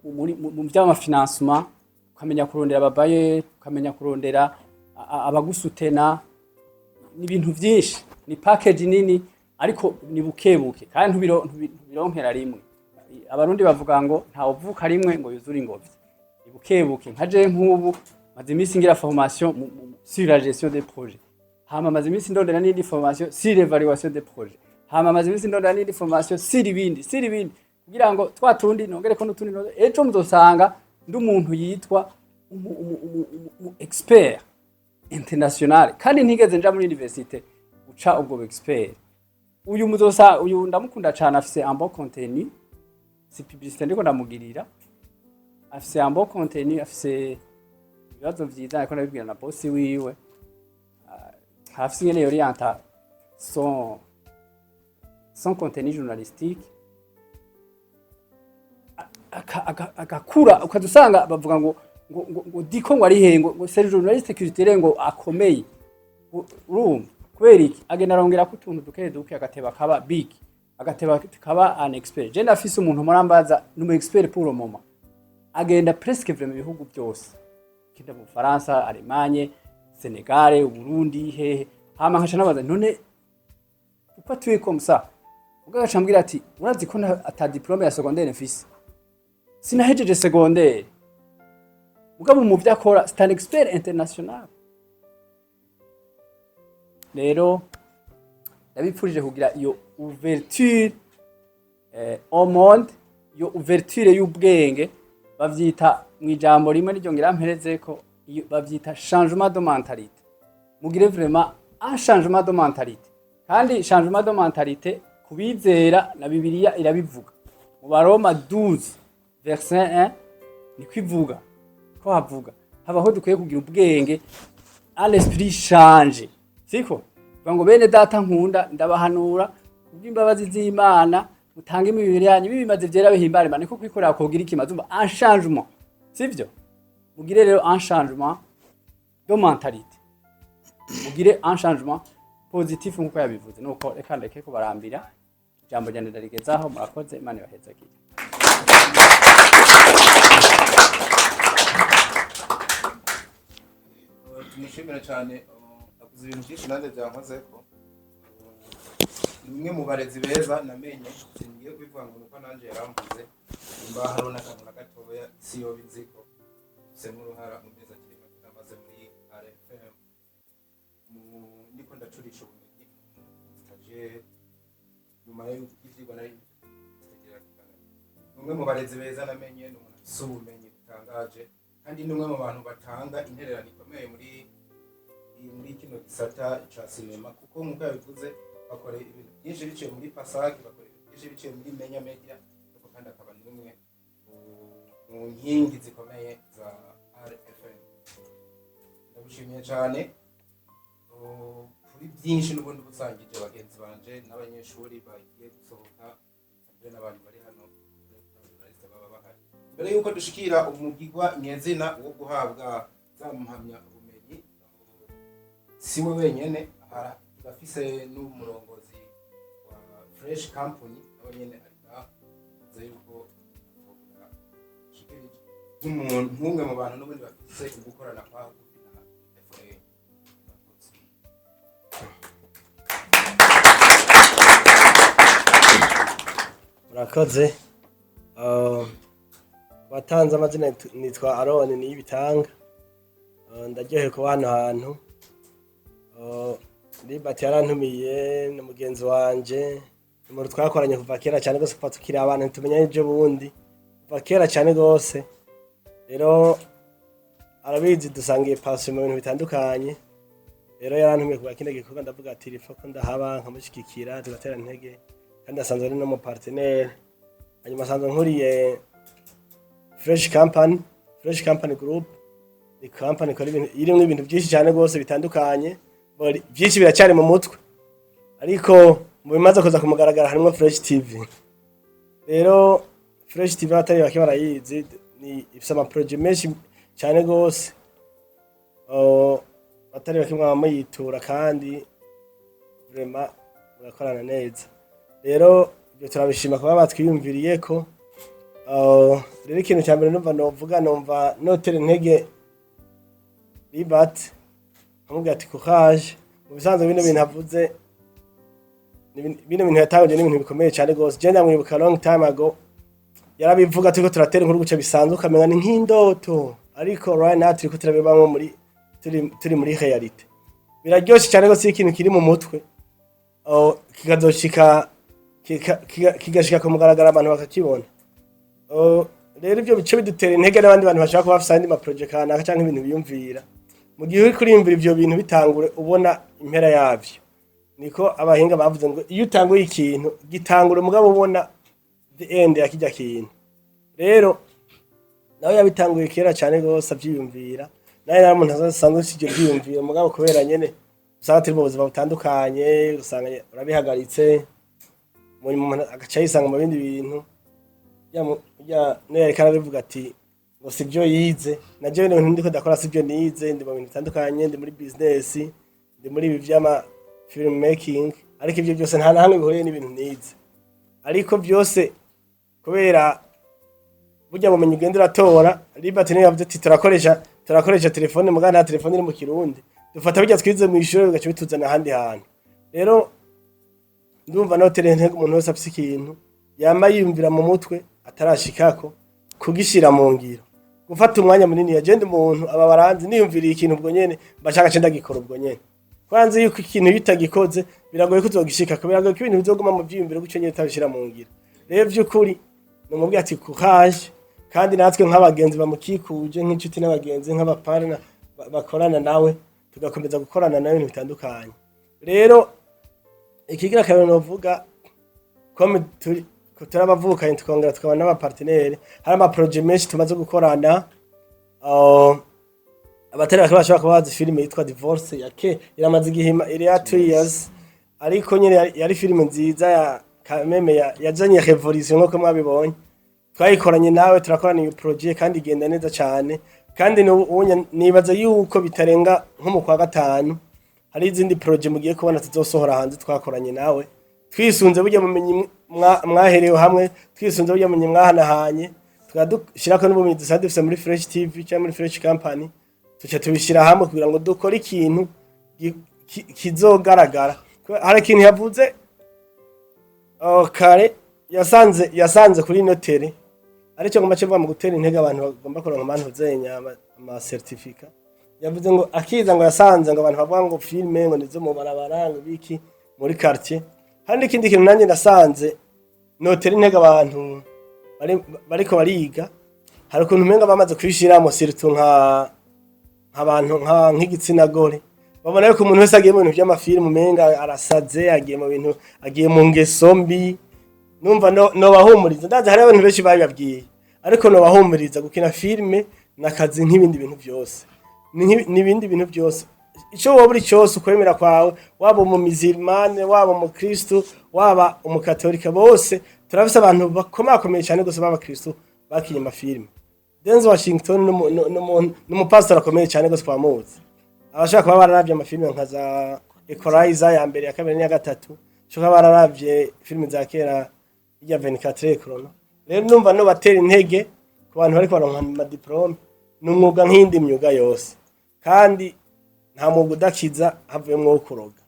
mu vy'amafinancement, ukamenya kurondera ababaye, ukamenya kurondera abagusutena. Ni ibintu vyinshi, ni package nini, ariko ni bukebuke kandi ntubironkera rimwe. Abarundi bavuga ngo ntawuvuka rimwe ngo yuzure ingobyi. Ni bukebuke. Nka je nk'ubu maze iminsi ngira formation sur la gestion des projets, hama maze iminsi ndondera n'indi formation sur l'évaluation des projets, hama maze iminsi ndondera n'indi formation sur ibindi, sur ibindi, kugira ngo twa tundi nongereko n'utundi ejo muzosanga ndi umuntu yitwa umu expert international, kandi ntigeze nja muri université uca ubwo expert. Uyu muzosa, uyu ndamukunda cyane, afise un bon contenu. Si publicité ndiko ndamugirira, afise un bon contenu, afise ibibazo vyiza, ariko ndabibwira na boss wiwe. Afise ingene yorienta son contenu journalistique, agakura, ukaza usanga bavuga ngo diko ngo ari he, ngo c'est journaliste culturel, ngo akomeye. Urumva kubera iki? Agenda arongera ko utuntu duke duke, agateba kaba big, agateba kaba un expert. Je ndafise umuntu murambaza, ni umu expert pour le moment, agenda presque vraiment ibihugu byose, agenda mu Faransa, Allemagne, Senegal, Burundi, hehe. Hama nkaca nabaza: "None pourquoi tu es comme ça?" Ubwo agaca ambwira ati: "Urazi ko ata diplôme ya secondaire mfise, sinahejeje secondaire, mugabo mu byo akora c'est un expert international." Rero ndabipfurije kugira iyo ouverture au monde, iyo ouverture y'ubwenge. Bavyita mu ijambo rimwe niryo ngira mperezeko, iyo bavyita changement de mentalité. Mugire vraiment un changement de mentalité. Kandi changement de mentalité, kubizera na Bibiliya irabivuga mu Baroma 12 verset 1, niko ivuga ko havuga habaho dukwiye kugira ubwenge à l'esprit change, siko? Vuga ngo: "Bene data nkunda, ndabahanura kubw'imbabazi z'Imana, mutange imibiri yanyu bibimaze vyera bihimbare Imana, niko kwikorera kogira ikimaze." Umva, un changement, sivyo? Mugire rero un changement de mentalité, mugire un changement positif nkuko yabivuze. Nuko reka ndeke kubarambira, ijambo ryanje ndarigezaho. Murakoze, Imana ibahezagire. Tumushimire cyane, avuze ibintu byinshi nanjye byankozeko. Ni umwe mu barezi beza namenye. Singiye kubivuga ngo nuko nanjye yaramvuze, nimba hariho n'akantu na gatoya isi yoba inziko mfisemo uruhara mu mezi akiri mato namaze muri RFM, ndiko ndacurisha ubumenyi, stagiaire, nyuma y'ivyigwa nari kitagira. Ni umwe mu barezi beza namenye, ni umuntu afise ubumenyi butangaje, kandi ni umwe mu bantu batanga intererano ikomeye muri kino gisata ca sinema, kuko nk'uko yabivuze bakora ibintu byinshi biciye muri pasaki, bakora ibintu byinshi biciye muri Menya Media, ariko kandi akaba n'umwe mu nkingi zikomeye za RFM. Ndagushimiye cyane kuri byinshi n'ubundi busangije bagenzi banje n'abanyeshuri bagiye gusohoka, mbere n'abantu bari hano n'abajournaliste baba bahari. Mbere yuko dushikira umugigwa nyezina wo guhabwa za mpamyabumenyi, si we wenyene, turafise n'umurongozi wa Fresh Company, nawe nyene ari ngaha, avuze yuko ashikirije nk'umuntu nk'umwe mu bantu n'ubundi bafise ugukorana kwa hagufi na FA. Murakoze. Murakoze. Watanze amazina, nitwa Aroni Niyibitanga. Ndaryohewe kuba hano hantu. Libert yarantumiye, ni mugenzi wanje, ni umuntu twakoranye kuva kera cyane gose, kuva tukiri abana, ntitumenya ejo bundi, kuva kera cyane gose. Rero arabizi, dusangiye passion mu bintu bitandukanye. Rero yarantumiye kuva kino gikorwa, ndavuga ati ripfa ko ndahaba nkamushyigikira, tugatera intege, kandi asanzwe ari no mu partenaire. Hanyuma asanzwe nkuriye Fresh Company. Fresh Company Group ni company ikora ibintu, irimwo ibintu byinshi cyane rwose bitandukanye. Byinshi biracyari mu mutwe, ariko mu bimaze kuza kumugaragara harimo Fresh TV. Rero Fresh TV abatari bake barayizi, ni ifise amaprojet menshi cyane rwose. Oh, abatari bake mwaba muyitura kandi vraiment murakorana neza. Rero ibyo turabishima kuba batwiyumviriye ko. Rero ikintu cya mbere numva novuga, numva notera intege Libert, nkamubwira ati courage. Mu bisanzwe bino bintu avuze bino bintu yatanguje ni ibintu bikomeye cyane gose. Je ndamwibuka long time ago yarabivuga, turiko turatera inkuru guca bisanzwe, ukamenya ni nk'indoto, ariko right now turiko turabibamwo muri turi muri réalité. Biraryoshe cyane gose iyo ikintu kiri mu mutwe, oh, kikazoshika kigashika ku mugaragaro, abantu bakakibona. Oh, rero ibyo bice bidutera intege n'abandi bantu bashaka kuba bafise andi ma projets kanaka canke ibintu biyumvira. Mu gihe uriko uriyumvira ivyo bintu, bitangure ubona impera yavyo. Niko abahinga bavuze ngo iyo utanguye ikintu, gitangura umugabo ubona the end ya kirya kintu. Rero nawe yabitanguye kera cyane gose avyiyumvira, nawe nari umuntu asanzwe afise ivyo vyiyumviro, mugabo kubera nyene usanga turi mu buzima butandukanye, usanga urabihagaritse, mu nyuma umuntu agaca yisanga mu bindi bintu. Ya niyo yariko arabivuga ati ngo sivyo yize, na jewe ibintu ndiko ndakora sivyo nize, ndi mu bintu bitandukanye, ndi muri business, ndi muri ibi vy'ama film making, ariko ivyo byose nta na hamwe bihuriye n'ibintu nize. Ariko byose kubera burya bumenyi ugenda uratora. Libert niyo yavuze ati turakoresha telefone, muga nta telefone iri mu Kirundi, dufata bijya twize mu ishuri bigaca bituzana ahandi hantu. Rero ndumva notera intege umuntu wese afise ikintu yama yiyumvira mu mutwe atarashikako, kugishira mu ngiro, gufata umwanya munini. Yagenda umuntu aba baranzi niyumviriye ikintu ubwo nyene mbashaka ce ndagikora ubwo nyene, kwanze yuko ikintu iyo utagikoze biragoye ko uzogishikako, biragoye ko ibintu bizoguma mu vyiyumviro gutyo nyene utabishira mu ngiro. Rero vy'ukuri numubwira ati courage, kandi natwe nk'abagenzi bamukikuje, nk'inshuti n'abagenzi, nk'abapartner bakorana nawe, tugakomeza gukorana nawe ibintu bitandukanye. Rero ikigira kabiri novuga, comme turi turabavukanye, tukongera tukaba n'aba partenaires, hari ama projets menshi tumaze gukorana. Abatari bake bashobora kuba bazi filime yitwa Divorce ya ke iramaze igihe, iri ya 2 years, ariko nyene yari filime nziza ya kameme yazanye révolution nkuko mwabibonye. Twayikoranye nawe, turakorana iyo projet kandi igenda neza cyane. Kandi n'ubu nibaza yuko bitarenga nko mu kwa gatanu hari izindi projet mugiye kubona tuzosohora hanze twakoranye nawe, twisunze burya bumenyi mwaherewe hamwe, twisunze burya bumenyi mwahanahanye, tukaba n'ubumenyi dusanzwe dufise muri Fresh TV cyangwa muri Fresh Company, tuca tubishyira hamwe kugira ngo dukore ikintu kizogaragara. Hari ikintu yavuze, oh, kare yasanze kuri notere, aricyo ngomba kivuga mu gutera intege abantu bagomba kuronka amantu zenya ama certificat. Yavuze ngo akiza ngo yasanze ngo abantu bavuga ngo filme ngo nizo mu barabara, ngo biki muri quartier. Hari n'ikindi kintu nanjye nasanze notera intege abantu bariko bariga. Hari ukuntu umenga bamaze kwishiramo, surtout nka nk'abantu nk'igitsina gore, babona yuko umuntu wese agiye mu bintu vy'amafilmu umenga arasaze, agiye mu bintu, agiye mu ngeso mbi. Numva no nobahumuriza, ndazi hari abantu benshi babibabwiye, ariko nobahumuriza, gukina filme nakazi nk'ibindi bintu byose, n'ibindi bintu byose. Ico woba uri cyose, ukwemera kwawe, waba umumizirmane, waba umukristu, waba umukatolika, bose turafise abantu bakomakomeye cyane gose b'abakristu bakinye amafilme. Denzel Washington n'umupasitori akomeye cyane gose, twamuzi. Abashaka kuba bararavye amafilme nka za Equalizer ya mbere, ya kabiri n'iya gatatu, bashobora kuba bararavye filime za kera irya 24 chrono. Rero numva no batera intege ku bantu bariko baronka ama diplômes, ni umwuga nk'iyindi myuga yose, kandi nta mwuga udakiza havuyemwo wo kuroga,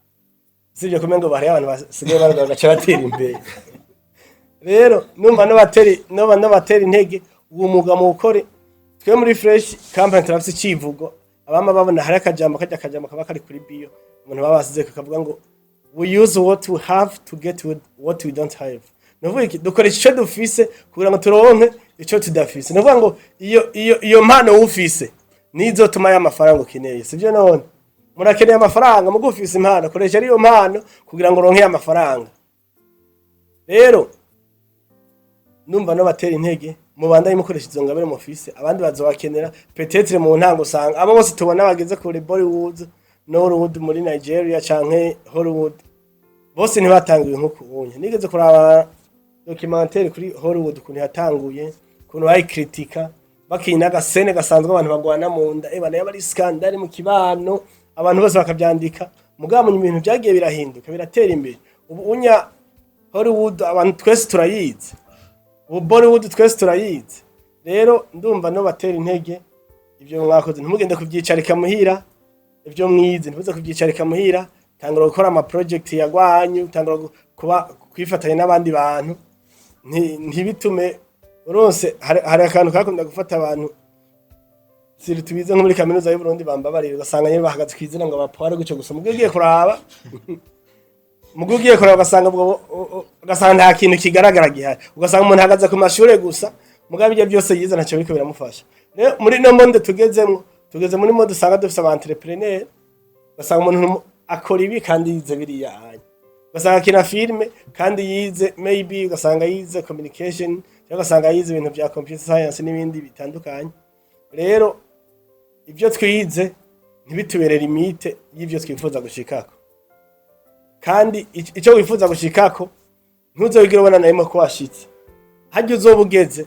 usibye kumenya ngo hariho abantu basigaye baroga bagaca batera imbere. Rero numva nobatera intege, uwo mwuga muwukore. Twe muri Fresh Company turafise icivugo, abama babona hari akajambo kajya akajambo kaba kari kuri bio umuntu baba basize, kakavuga ngo "We use what we have to get with what we don't have." Nuvuga iki? Dukoresha ico dufise kugira ngo turonke ico tudafise. Nuvuga ngo iyo mpano ufise nizotuma ya mafaranga ukeneye, sivyo? None murakeneye amafaranga, mugo ufise impano, koresha ariyo mpano kugira ngo uronke ya mafaranga. Rero numva no batera intege, mubandanye mukoresha izo ngabire mufise, abandi bazobakenera. Peut-être mu ntango usanga abo bose tubona bageze kuri Bollywood, Nollywood muri Nigeria canke Hollywood, bose ntibatanguye nkuko ubonye. Nigeze kuraba documentaire kuri Hollywood, ukuntu yatanguye, ukuntu bayikritika, bakina agasene gasanzwe abantu bagwana mu nda, eba nayo bari scandale mu kibano, abantu bose bakavyandika. Mugabo mu ibintu byagiye birahinduka, biratera imbere. Ubu unya Hollywood abantu twese turayizi. Ubu Bollywood twese turayizi. Rero ndumva no batera intege, ibyo mwakoze ntimugende kubyicarika muhira. Ibyo mwize ntimuze kubyicarika muhira. Tangura gukora ama project yagwanyu, tangura kuba kwifatanya n'abandi bantu. Ntibitume uronse hari akantu kakunda gufata abantu siri tubize nko muri kaminuza y'u Burundi, bambabarira, ugasanga nyine bahagaze kwizina ngo bapware gutyo gusa. Mugihe ugiye kuraba ugasanga ubwo ugasanga nta kintu kigaragara gihari, ugasanga umuntu ahagaze ku mashure gusa, mugabo ibyo byose yize ntacyo biriko biramufasha. Rero muri no monde tugezemwo, tugeze muri monde usanga dufise aba entrepreneur, ugasanga umuntu akora ibi kandi yize biriya anya, ugasanga akina filme kandi yize maybe, ugasanga yize communication cyangwa ugasanga yize ibintu bya computer science n'ibindi bitandukanye. Rero ibyo twize ntibitubere limite y'ibyo twifuza gushikako. Kandi icyo wifuza gushikako ntuzowigire ubona na rimwe ko washitse. Harya uzoba ugeze,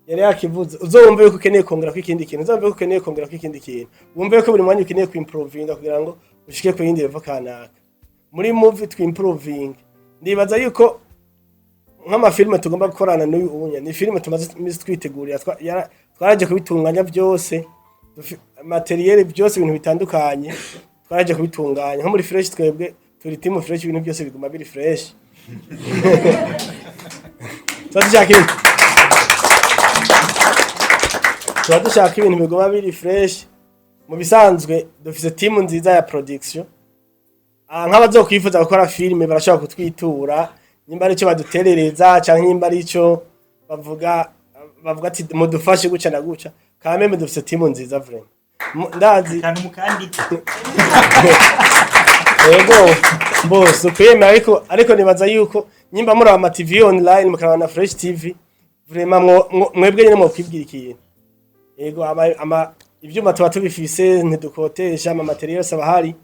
yari yakivuze, uzowumve yuko ukeneye kongerako ikindi kintu, uzumve yuko ukeneye kongerako ikindi kintu, wumve yuko buri mwanya ukeneye kuimprovinga kugira ngo ushike ku yindi level kanaka. Muri movie twimprovinga. Ndibaza yuko nk'amafilme tugomba gukorana n'uyu ubunya ni filime tumaze iminsi twitegurira, twaraje kubitunganya byose, matériel byose, ibintu bitandukanye twaraje kubitunganya. Nko muri Fresh, twebwe turi team Fresh, ibintu byose biguma biri fresh. Tuba dushaka ibintu, tuba dushaka ibintu biguma biri fresh. Mu bisanzwe dufise team nziza ya production. Nk'abazokwifuza gukora filime barashobora kutwitura, nimba ari icyo baduterereza canke nimba ari ico bavuga ati mudufashe guca na guca. Kameme dufise team nziza vraiment. Ndazi Akantu mukandike. Yego bose ukwemera, ariko nibaza yuko nyimba muri ama TV online mukaraba na Fresh TV, vraiment mwebwe nyine mwokwibwira ikintu. Yego, ama ivyuma tuba tubifise, ntidukotesha, ama matériel yose aba ahari.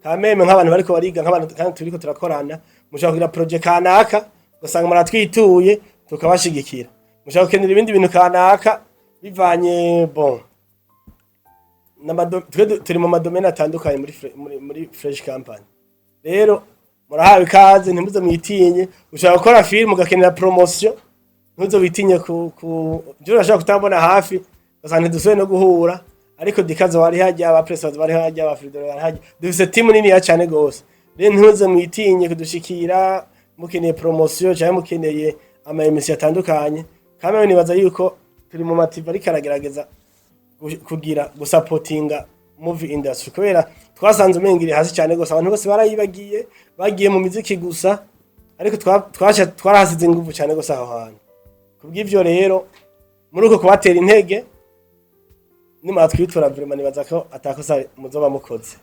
Kameme nk'abantu bariko bariga, nk'abantu kandi turiko turakorana, mushobora kugira projet kanaka ugasanga muratwituye tukabashigikira. Mushobora gukenera ibindi bintu kanaka bivanye, bon, twe turi mu madomene atandukanye muri Fresh Company. Rero murahawe ikaze, ntimuze mwitinye. Ushobora gukora film ugakenera promotion, ntuze witinye ku je urashobora kutabona hafi, ugasanga ntidusubiye no guhura, ariko dikazo bari hajya, aba press bari hajya, aba Fridolin bari hajya, dufise team nini ya cyane gose. Rero ntuze mwitinye kudushikira mukeneye promotion cyangwa mukeneye ama émission atandukanye. Kandi nibaza yuko turi mu mativa ariko aragerageza kugira gusapotinga movie industry, kubera twasanze umenga iri hasi cyane gose, abantu bose barayibagiye, bagiye mu miziki gusa, ariko twarahasize ingufu cyane gose aho hantu. Kubw'ivyo rero, muri uko kubatera intege, nimara twitura vraiment nibaza ko atakosa muzoba mukoze.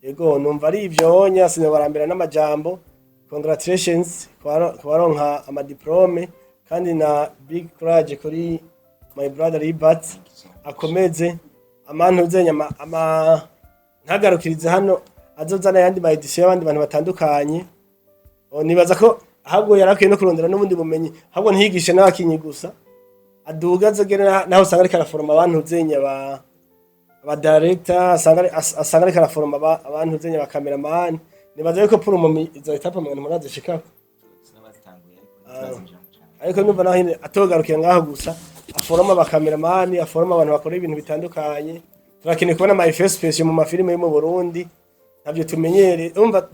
Yego, numva ari ivyo nya sinobarambira n'amajambo. Congratulations kubaronka amadiplome, kandi na big courage kuri my brother Libert, akomeze amantuze ama ntagarukirize hano, azozana ayandi ma édition y'abandi bantu batandukanye. Nibaza ko ahubwo yarakwiye no kurondera n'ubundi bumenyi, ahubwo ntiyigishe n'abakinyi gusa, aduga azogere naho usanga ariko araforoma abantu zenya aba director, asanga ariko araforoma abantu zenya aba cameraman. Nibaza yuko pour mu izo étape mu murazishikako. Ariko numva naho nyine atogarukira ngaho gusa, aforoma aba cameraman, aforoma abantu bakora ibintu bitandukanye. Turakeneye kubona ama effets spéciaux mu mafilime yo mu Burundi, ntabyo tumenyere. Umva,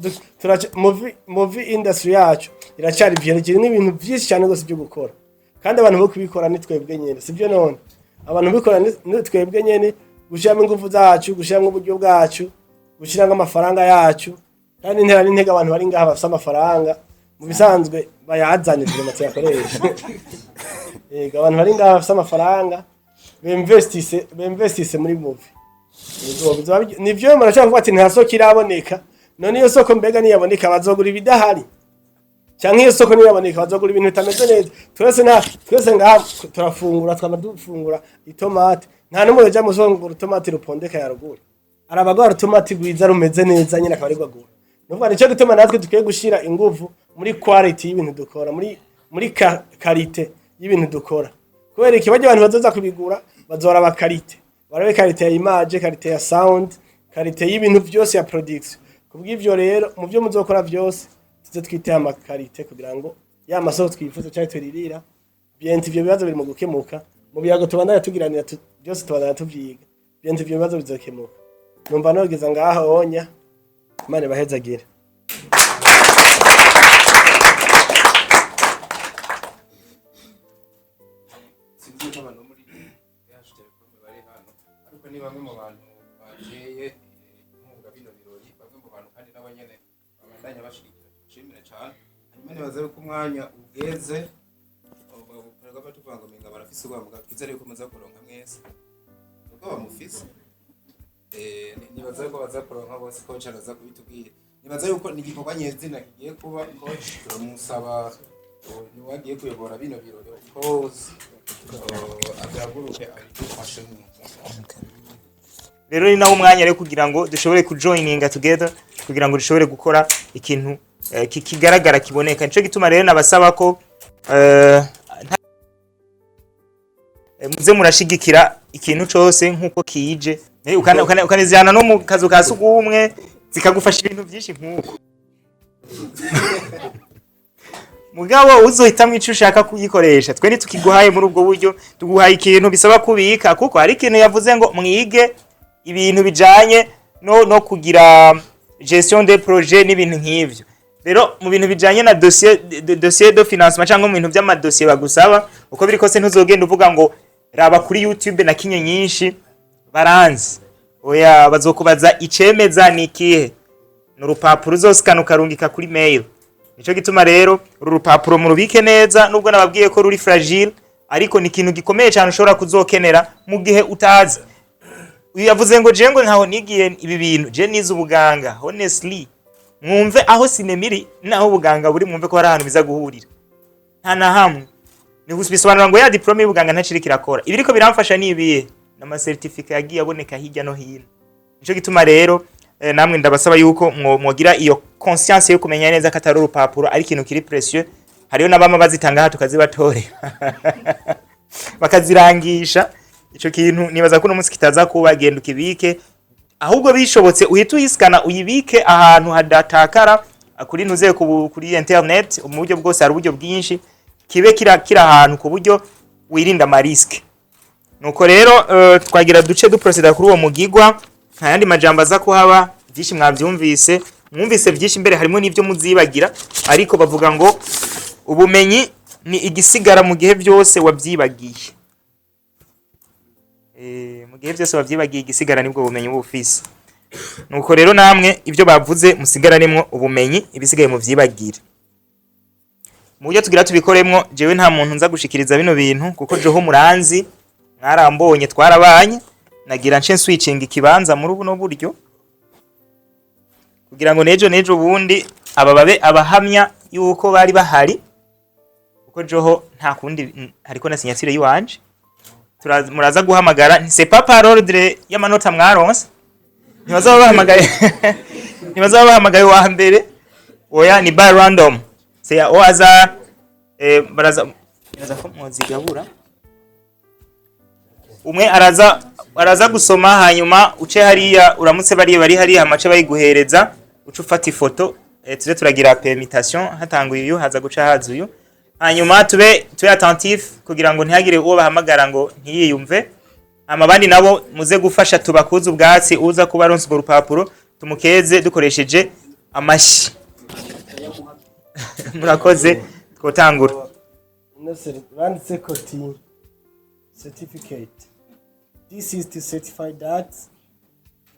movie industry yacu iracyari vierge, irimo ibintu byinshi cyane rwose byo gukora, kandi abantu bo kubikora ni twebwe nyene, sibyo? None abantu bikora ni twebwe nyene, gushyiramo ingufu zacu, gushyiramo uburyo bwacu, gushyiramo amafaranga yacu. Kandi intera n'intege abantu bari ngaha bafise amafaranga, mu bisanzwe bayazane vraiment tuyakoresha. Yego, abantu bari ngaha bafise amafaranga bemvestise muri movie. Yego, nivyo murashobora kuvuga ati nta soko iraboneka. None iyo soko mbega niyaboneka bazogura ibidahari, canke iyo soko niyaboneka bazogura ibintu bitameze neza? Twese nta twese ngaha turafungura, twama dufungura itomate, nta n'umwe yoja musongura itomate rupondeka ya ruguru, arabagwa urutomati rwiza rumeze neza nyine akaba ariko agura. Nukuvuga nico gituma natwe dukwiye gushira inguvu muri quality y'ibintu dukora, muri qualité y'ibintu dukora, kubera iki? Barya abantu bazoza kubigura bazora ba qualité, barabe qualité ya image, qualité ya sound, qualité y'ibintu byose ya production. Kubw'ivyo rero, mu byo muzokora byose tuze twiteho ama qualité, kugira ngo ya masoko twifuza cyangwa turirira Bientôt ivyo bibazo biri mu gukemuka mu biyago tubandanya tugiranira, byose tubandanya tuvyiga. Bientôt ivyo bibazo bizokemuka. Numva nogeza ngaho onya. Imana ibahezagire. Sinzi ko abantu muri DH Telecom bari hano, ariko ni bamwe mu bantu bateye inkunga bino birori, bamwe mu bantu kandi nabo nyene babandanya bashigikira. Nshimire cane. Hanyuma nibaza yuko umwanya ugeze bakorerwa tuvuga ngo menga barafise ubwoba, mugabo twizere yuko muza kuronka mwese ubwoba mufise. Nibaza yuko baza kuronka bose. Coach araza kubitubwira. Nibaza yuko ni igikorwa nyezina kigiye kuba. Coach turamusaba, niwe agiye kuyobora bino birori, of course, ahaguruke abidufashemo. Rero ni nawo umwanya rero kugira ngo dushobore kujoininga together, kugira ngo dushobore gukora ikintu kigaragara, kiboneka. Nico gituma rero nabasaba ko muze murashigikira ikintu cose nkuko kije. Ukanizana no mu kazu ka sugumwe, zikagufasha ibintu byinshi nkuko. Mugabo uzohitamwo ico ushaka kuyikoresha. Twe ntitukiguhaye muri ubwo buryo, tuguhaye ikintu bisaba kubika, kuko hari ikintu yavuze ngo mwige ibintu bijanye no kugira gestion des projets n'ibintu nk'ivyo. Rero mu bintu bijanye na dossier de financement cyangwa mu bintu by'amadosiye bagusaba, uko biri kose ntuzogenda uvuga ngo raba kuri YouTube na kinye nyinshi baranzi. Oya, bazokubaza icemeza ni ikihe? Ni urupapuro uzosikana ukarungika kuri mail. Nico gituma rero uru rupapuro murubike neza, nubwo nababwiye ko ruri fragile, ariko ni ikintu gikomeye cyane ushobora kuzokenera mu gihe utazi. Uyu yavuze ngo je ngo ntaho nigiye ibi bintu, je nize ubuganga. Honestly, mwumve aho sinema iri naho ubuganga buri, mwumve ko hari ahantu biza guhurira. Nta na hamwe. Ni bisobanura ngo ya diplôme y'ubuganga ntaciriko irakora. Ibiriko biramfasha ni ibihe? N'ama certificat yagiye aboneka hirya no hino. Nico gituma rero namwe ndabasaba yuko mwogira iyo conscience yo kumenya neza ko atari urupapuro, ari ikintu kiri précieux. Hariyo n'abama bazitanga aha tukazibatorera, bakazirangisha. Ico kintu nibaza ko uno munsi kitaza kuba. Genda ukibike, ahubwo bishobotse uhite uyisikana, uyibike ahantu hadatakara, kuri ntuze kuri internet, mu buryo bwose. Hari uburyo bwinshi kibe kira ahantu ku buryo wirinda ama risques. Nuko rero twagira duce duproceda kuri uwo mugigwa. Nta yandi majambo aza kuhaba, byinshi mwabyumvise, mwumvise byinshi, mbere harimo n'ibyo muzibagira, ariko bavuga ngo ubumenyi ni igisigara mu gihe byose wabyibagiye. Mu gihe byose wabyibagiye, igisigara nibwo bumenyi buba ufise. Nuko rero namwe ibyo bavuze musigaranемwo ubumenyi, ibisigaye muvyibagire. Mu buryo tugira tubikoremwo, jewe nta muntu nza gushikiriza bino bintu, kuko joho muranzi, mwarambonye, twarabanye. Nagira nce switching ikibanza muri buno buryo, kugira ngo nejo nejo bundi aba babe abahamya yuko bari bahari, kuko joho nta kundi, hariko na signature yiwanje. Muraza guhamagara, c'est pas par ordre y'amanota mwaronse. Ntibazaba bahamagaye wa mbere, oya, ni by random, c'est au hasard. Baraza ko mwozigabura, umwe araza gusoma, hanyuma uce hariya uramutse bariya bari hariya, amace bayiguhereza, uce ufata ifoto. Tuze turagira permutation, hatanguye uyu, haza guca haza uyu. Hanyuma tube attentif kugira ngo ntihagire uwo bahamagara ngo ntiyiyumve. Hama abandi nabo muze gufasha tubakuze ubwatsi. Uza kuba aronse urwo rupapuro tumukeze dukoresheje amashyi. Murakoze, twotangura. Ino banditse ko ti certificate: "This is to certify that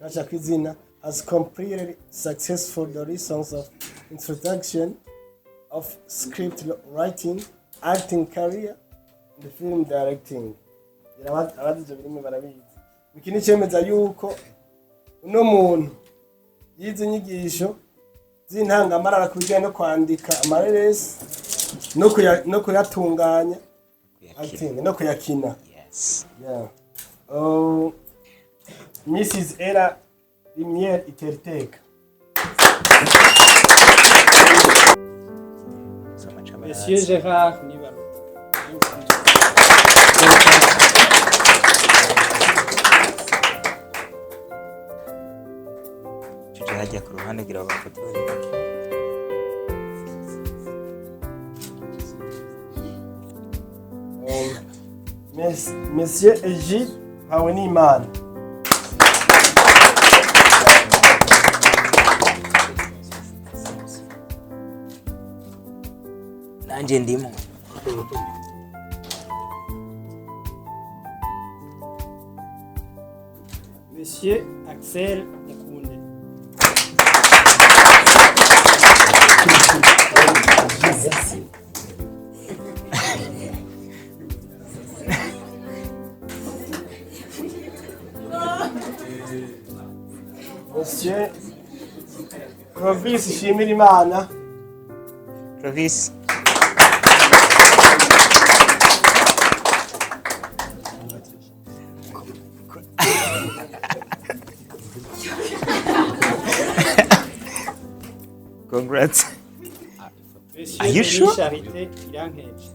Kasha Kwizina has completed successful the lessons of introduction of script writing, acting career and film directing." Ngira abazi ivyo birimi barabizi. Iki ni cemeza yuko uno muntu yize inyigisho z'intangamarara ku bijyanye no kwandika amareresi no kuyatunganya, acting, no kuyakina. Yes. Yeah. Oh, Mrs. Era Lumière Iteriteka. Monsieur Gérard Nibaruta. Tuje hajya ku ruhande kugira ngo bafotore. Monsieur Egide Mpawenimana. Nanje ndimo. Monsieur Axel Mukunde. Monsieur Clovis Nshimirimana. Clovis. Congrats. Monsieur Are you Denis sure? Charité Irankeje.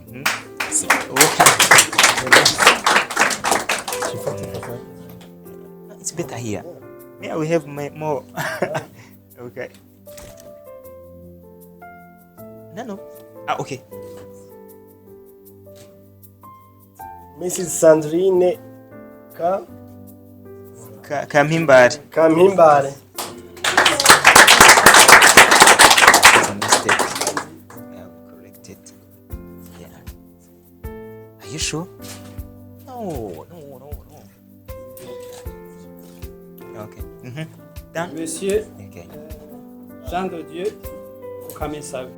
It's better here. Yeah, we have more. Okay. No. Ah, okay. Mrs Sandrine Ka Kampimbare. Kampimbare. It's a mistake. Yeah, we correct it. Yeah. Are you sure? No. Okay. Done? Monsieur Okay. Jean de Dieu Okamisabe.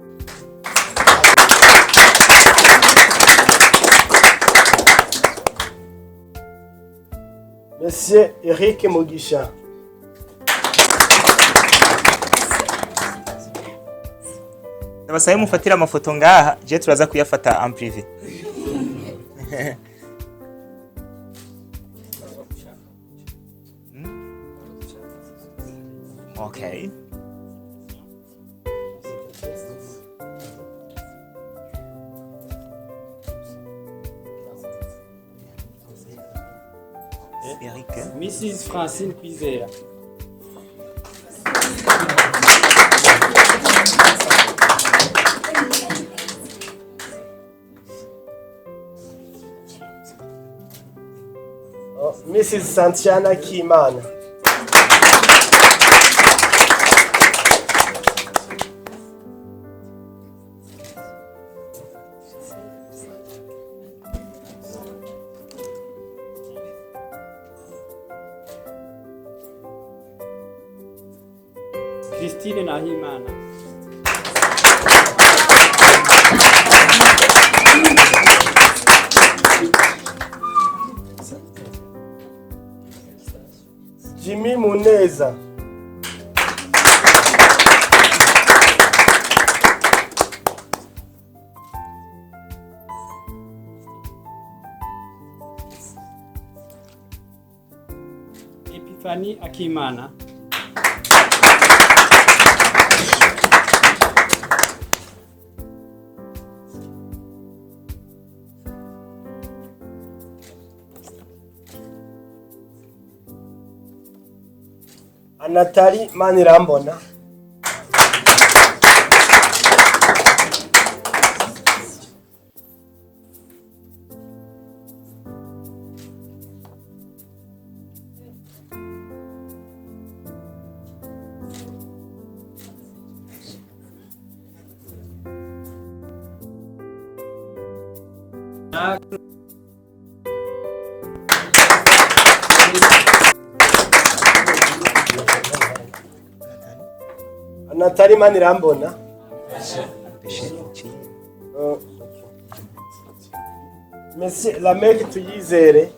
Monsieur Eric Mugisha. Ndabasabe mufatire amafoto ngaha, je turaza kuyafata en privé. Okay. Eric. Mrs Francine Kwizera. Oh, Mrs Santiana Kimana. Christine Nahimana. Jimmy Muneza. Epiphanie Akimana. Anatali Manirambona. Anatali Manirambona. Oh, okay. Monsieur Lamek Tuyizere.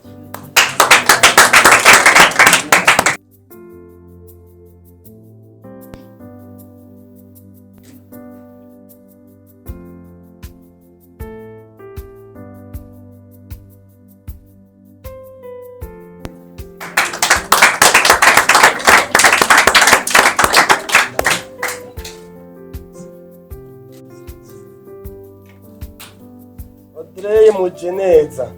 Audrey Mujeneza.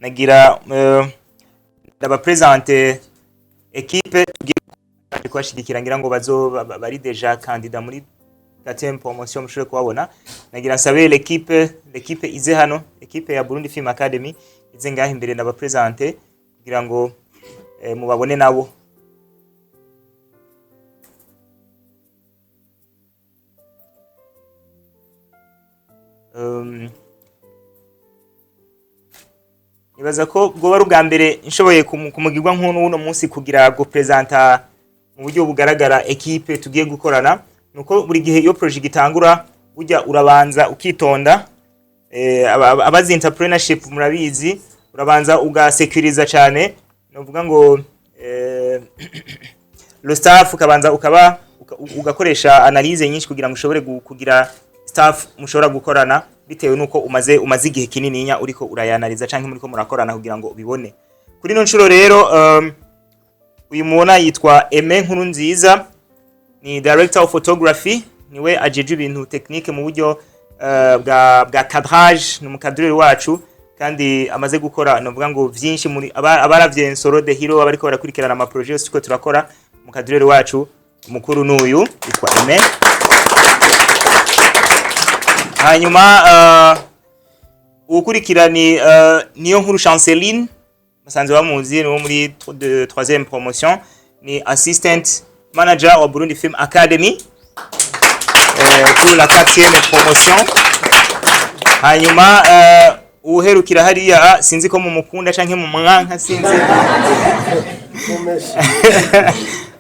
Nagira ndabaprésente équipe tugiye kubashigikira, ngira ngo bazo bari déjà candidat muri quatrième promotion, mushobore kubabona. Nagira nsabe l'équipe ize hano, équipe ya Burundi Film Academy ize ngaho imbere, ndabaprésente kugira ngo mubabone nabo. Nibaza ko bwoba ari ubwa mbere nshoboye kumugirwa nk'uno munsi kugira gupresenta mu buryo bugaragara équipe tugiye gukorana. Nuko buri gihe iyo projet igitangura, burya urabanza ukitonda. Abazi entrepreneurship murabizi, urabanza ugasekuriza cyane, novuga ngo le staff, ukabanza ukaba ugakoresha analyse nyinshi kugira ngo ushobore kugira staff mushobora gukorana, bitewe nuko umaze igihe kinininya uriko urayanaliza canke muriko murakorana kugira ngo ubibone. Kuri ino nshuro rero, uyu mubona yitwa Aime Nkurunziza, ni director of photography, niwe ajeje ibintu technique mu buryo bwa cadrage, ni umukadreri wacu kandi amaze gukora novuga ngo vyinshi muri abaravye Nsoro the Hero, abariko barakurikirana ama projet yose turiko turakora. Umukadreri wacu mukuru n'uyu yitwa Aime. Hanyuma uwukurikira ni niyo nkuru Chanceline, basanzwe bamuzi, ni wo muri de troisième promotion, ni assistant manager wa Burundi Film Academy pour la quatrième promotion. Hanyuma uwuherukira hariya, sinzi ko mumukunda canke mumwanka, sinzi,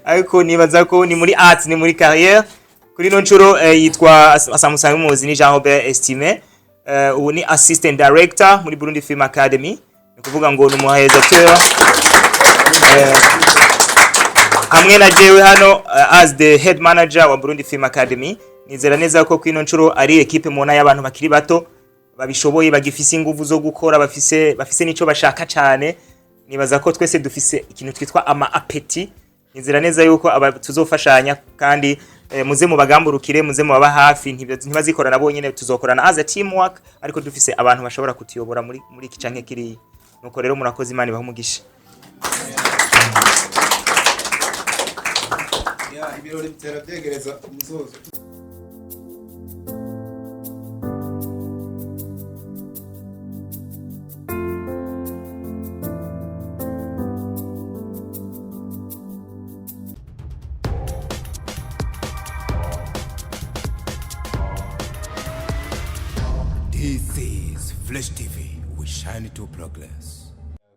ariko nibaza ko ni muri arts, ni muri carrière. Kuri ino nshuro yitwa asamusanzwe muzi, ni Jean Robert Estime, ubu ni assistant director muri Burundi Film Academy, ni kuvuga ngo ni umuréalisateur, hamwe na jewe hano as the head manager wa Burundi Film Academy. Nizera neza ko kwino nshuro ari équipe mubona y'abantu bakiri bato, babishoboye, bagifise inguvu zo gukora, bafise nico bashaka cyane. Nibaza ko twese dufise ikintu twitwa ama appétit. Nizera neza yuko aba tuzofashanya kandi muze mubagamburukire, muze mubaba hafi, ntibazikorana bonyene, tuzokorana as a teamwork, ariko dufise abantu bashobora kutuyobora muri iki canke kiriya. Nuko rero murakoze, Imana ibahe umugisha. Ya, ibirori bitera byegereza umusozo. This is Flash TV. We shine to progress.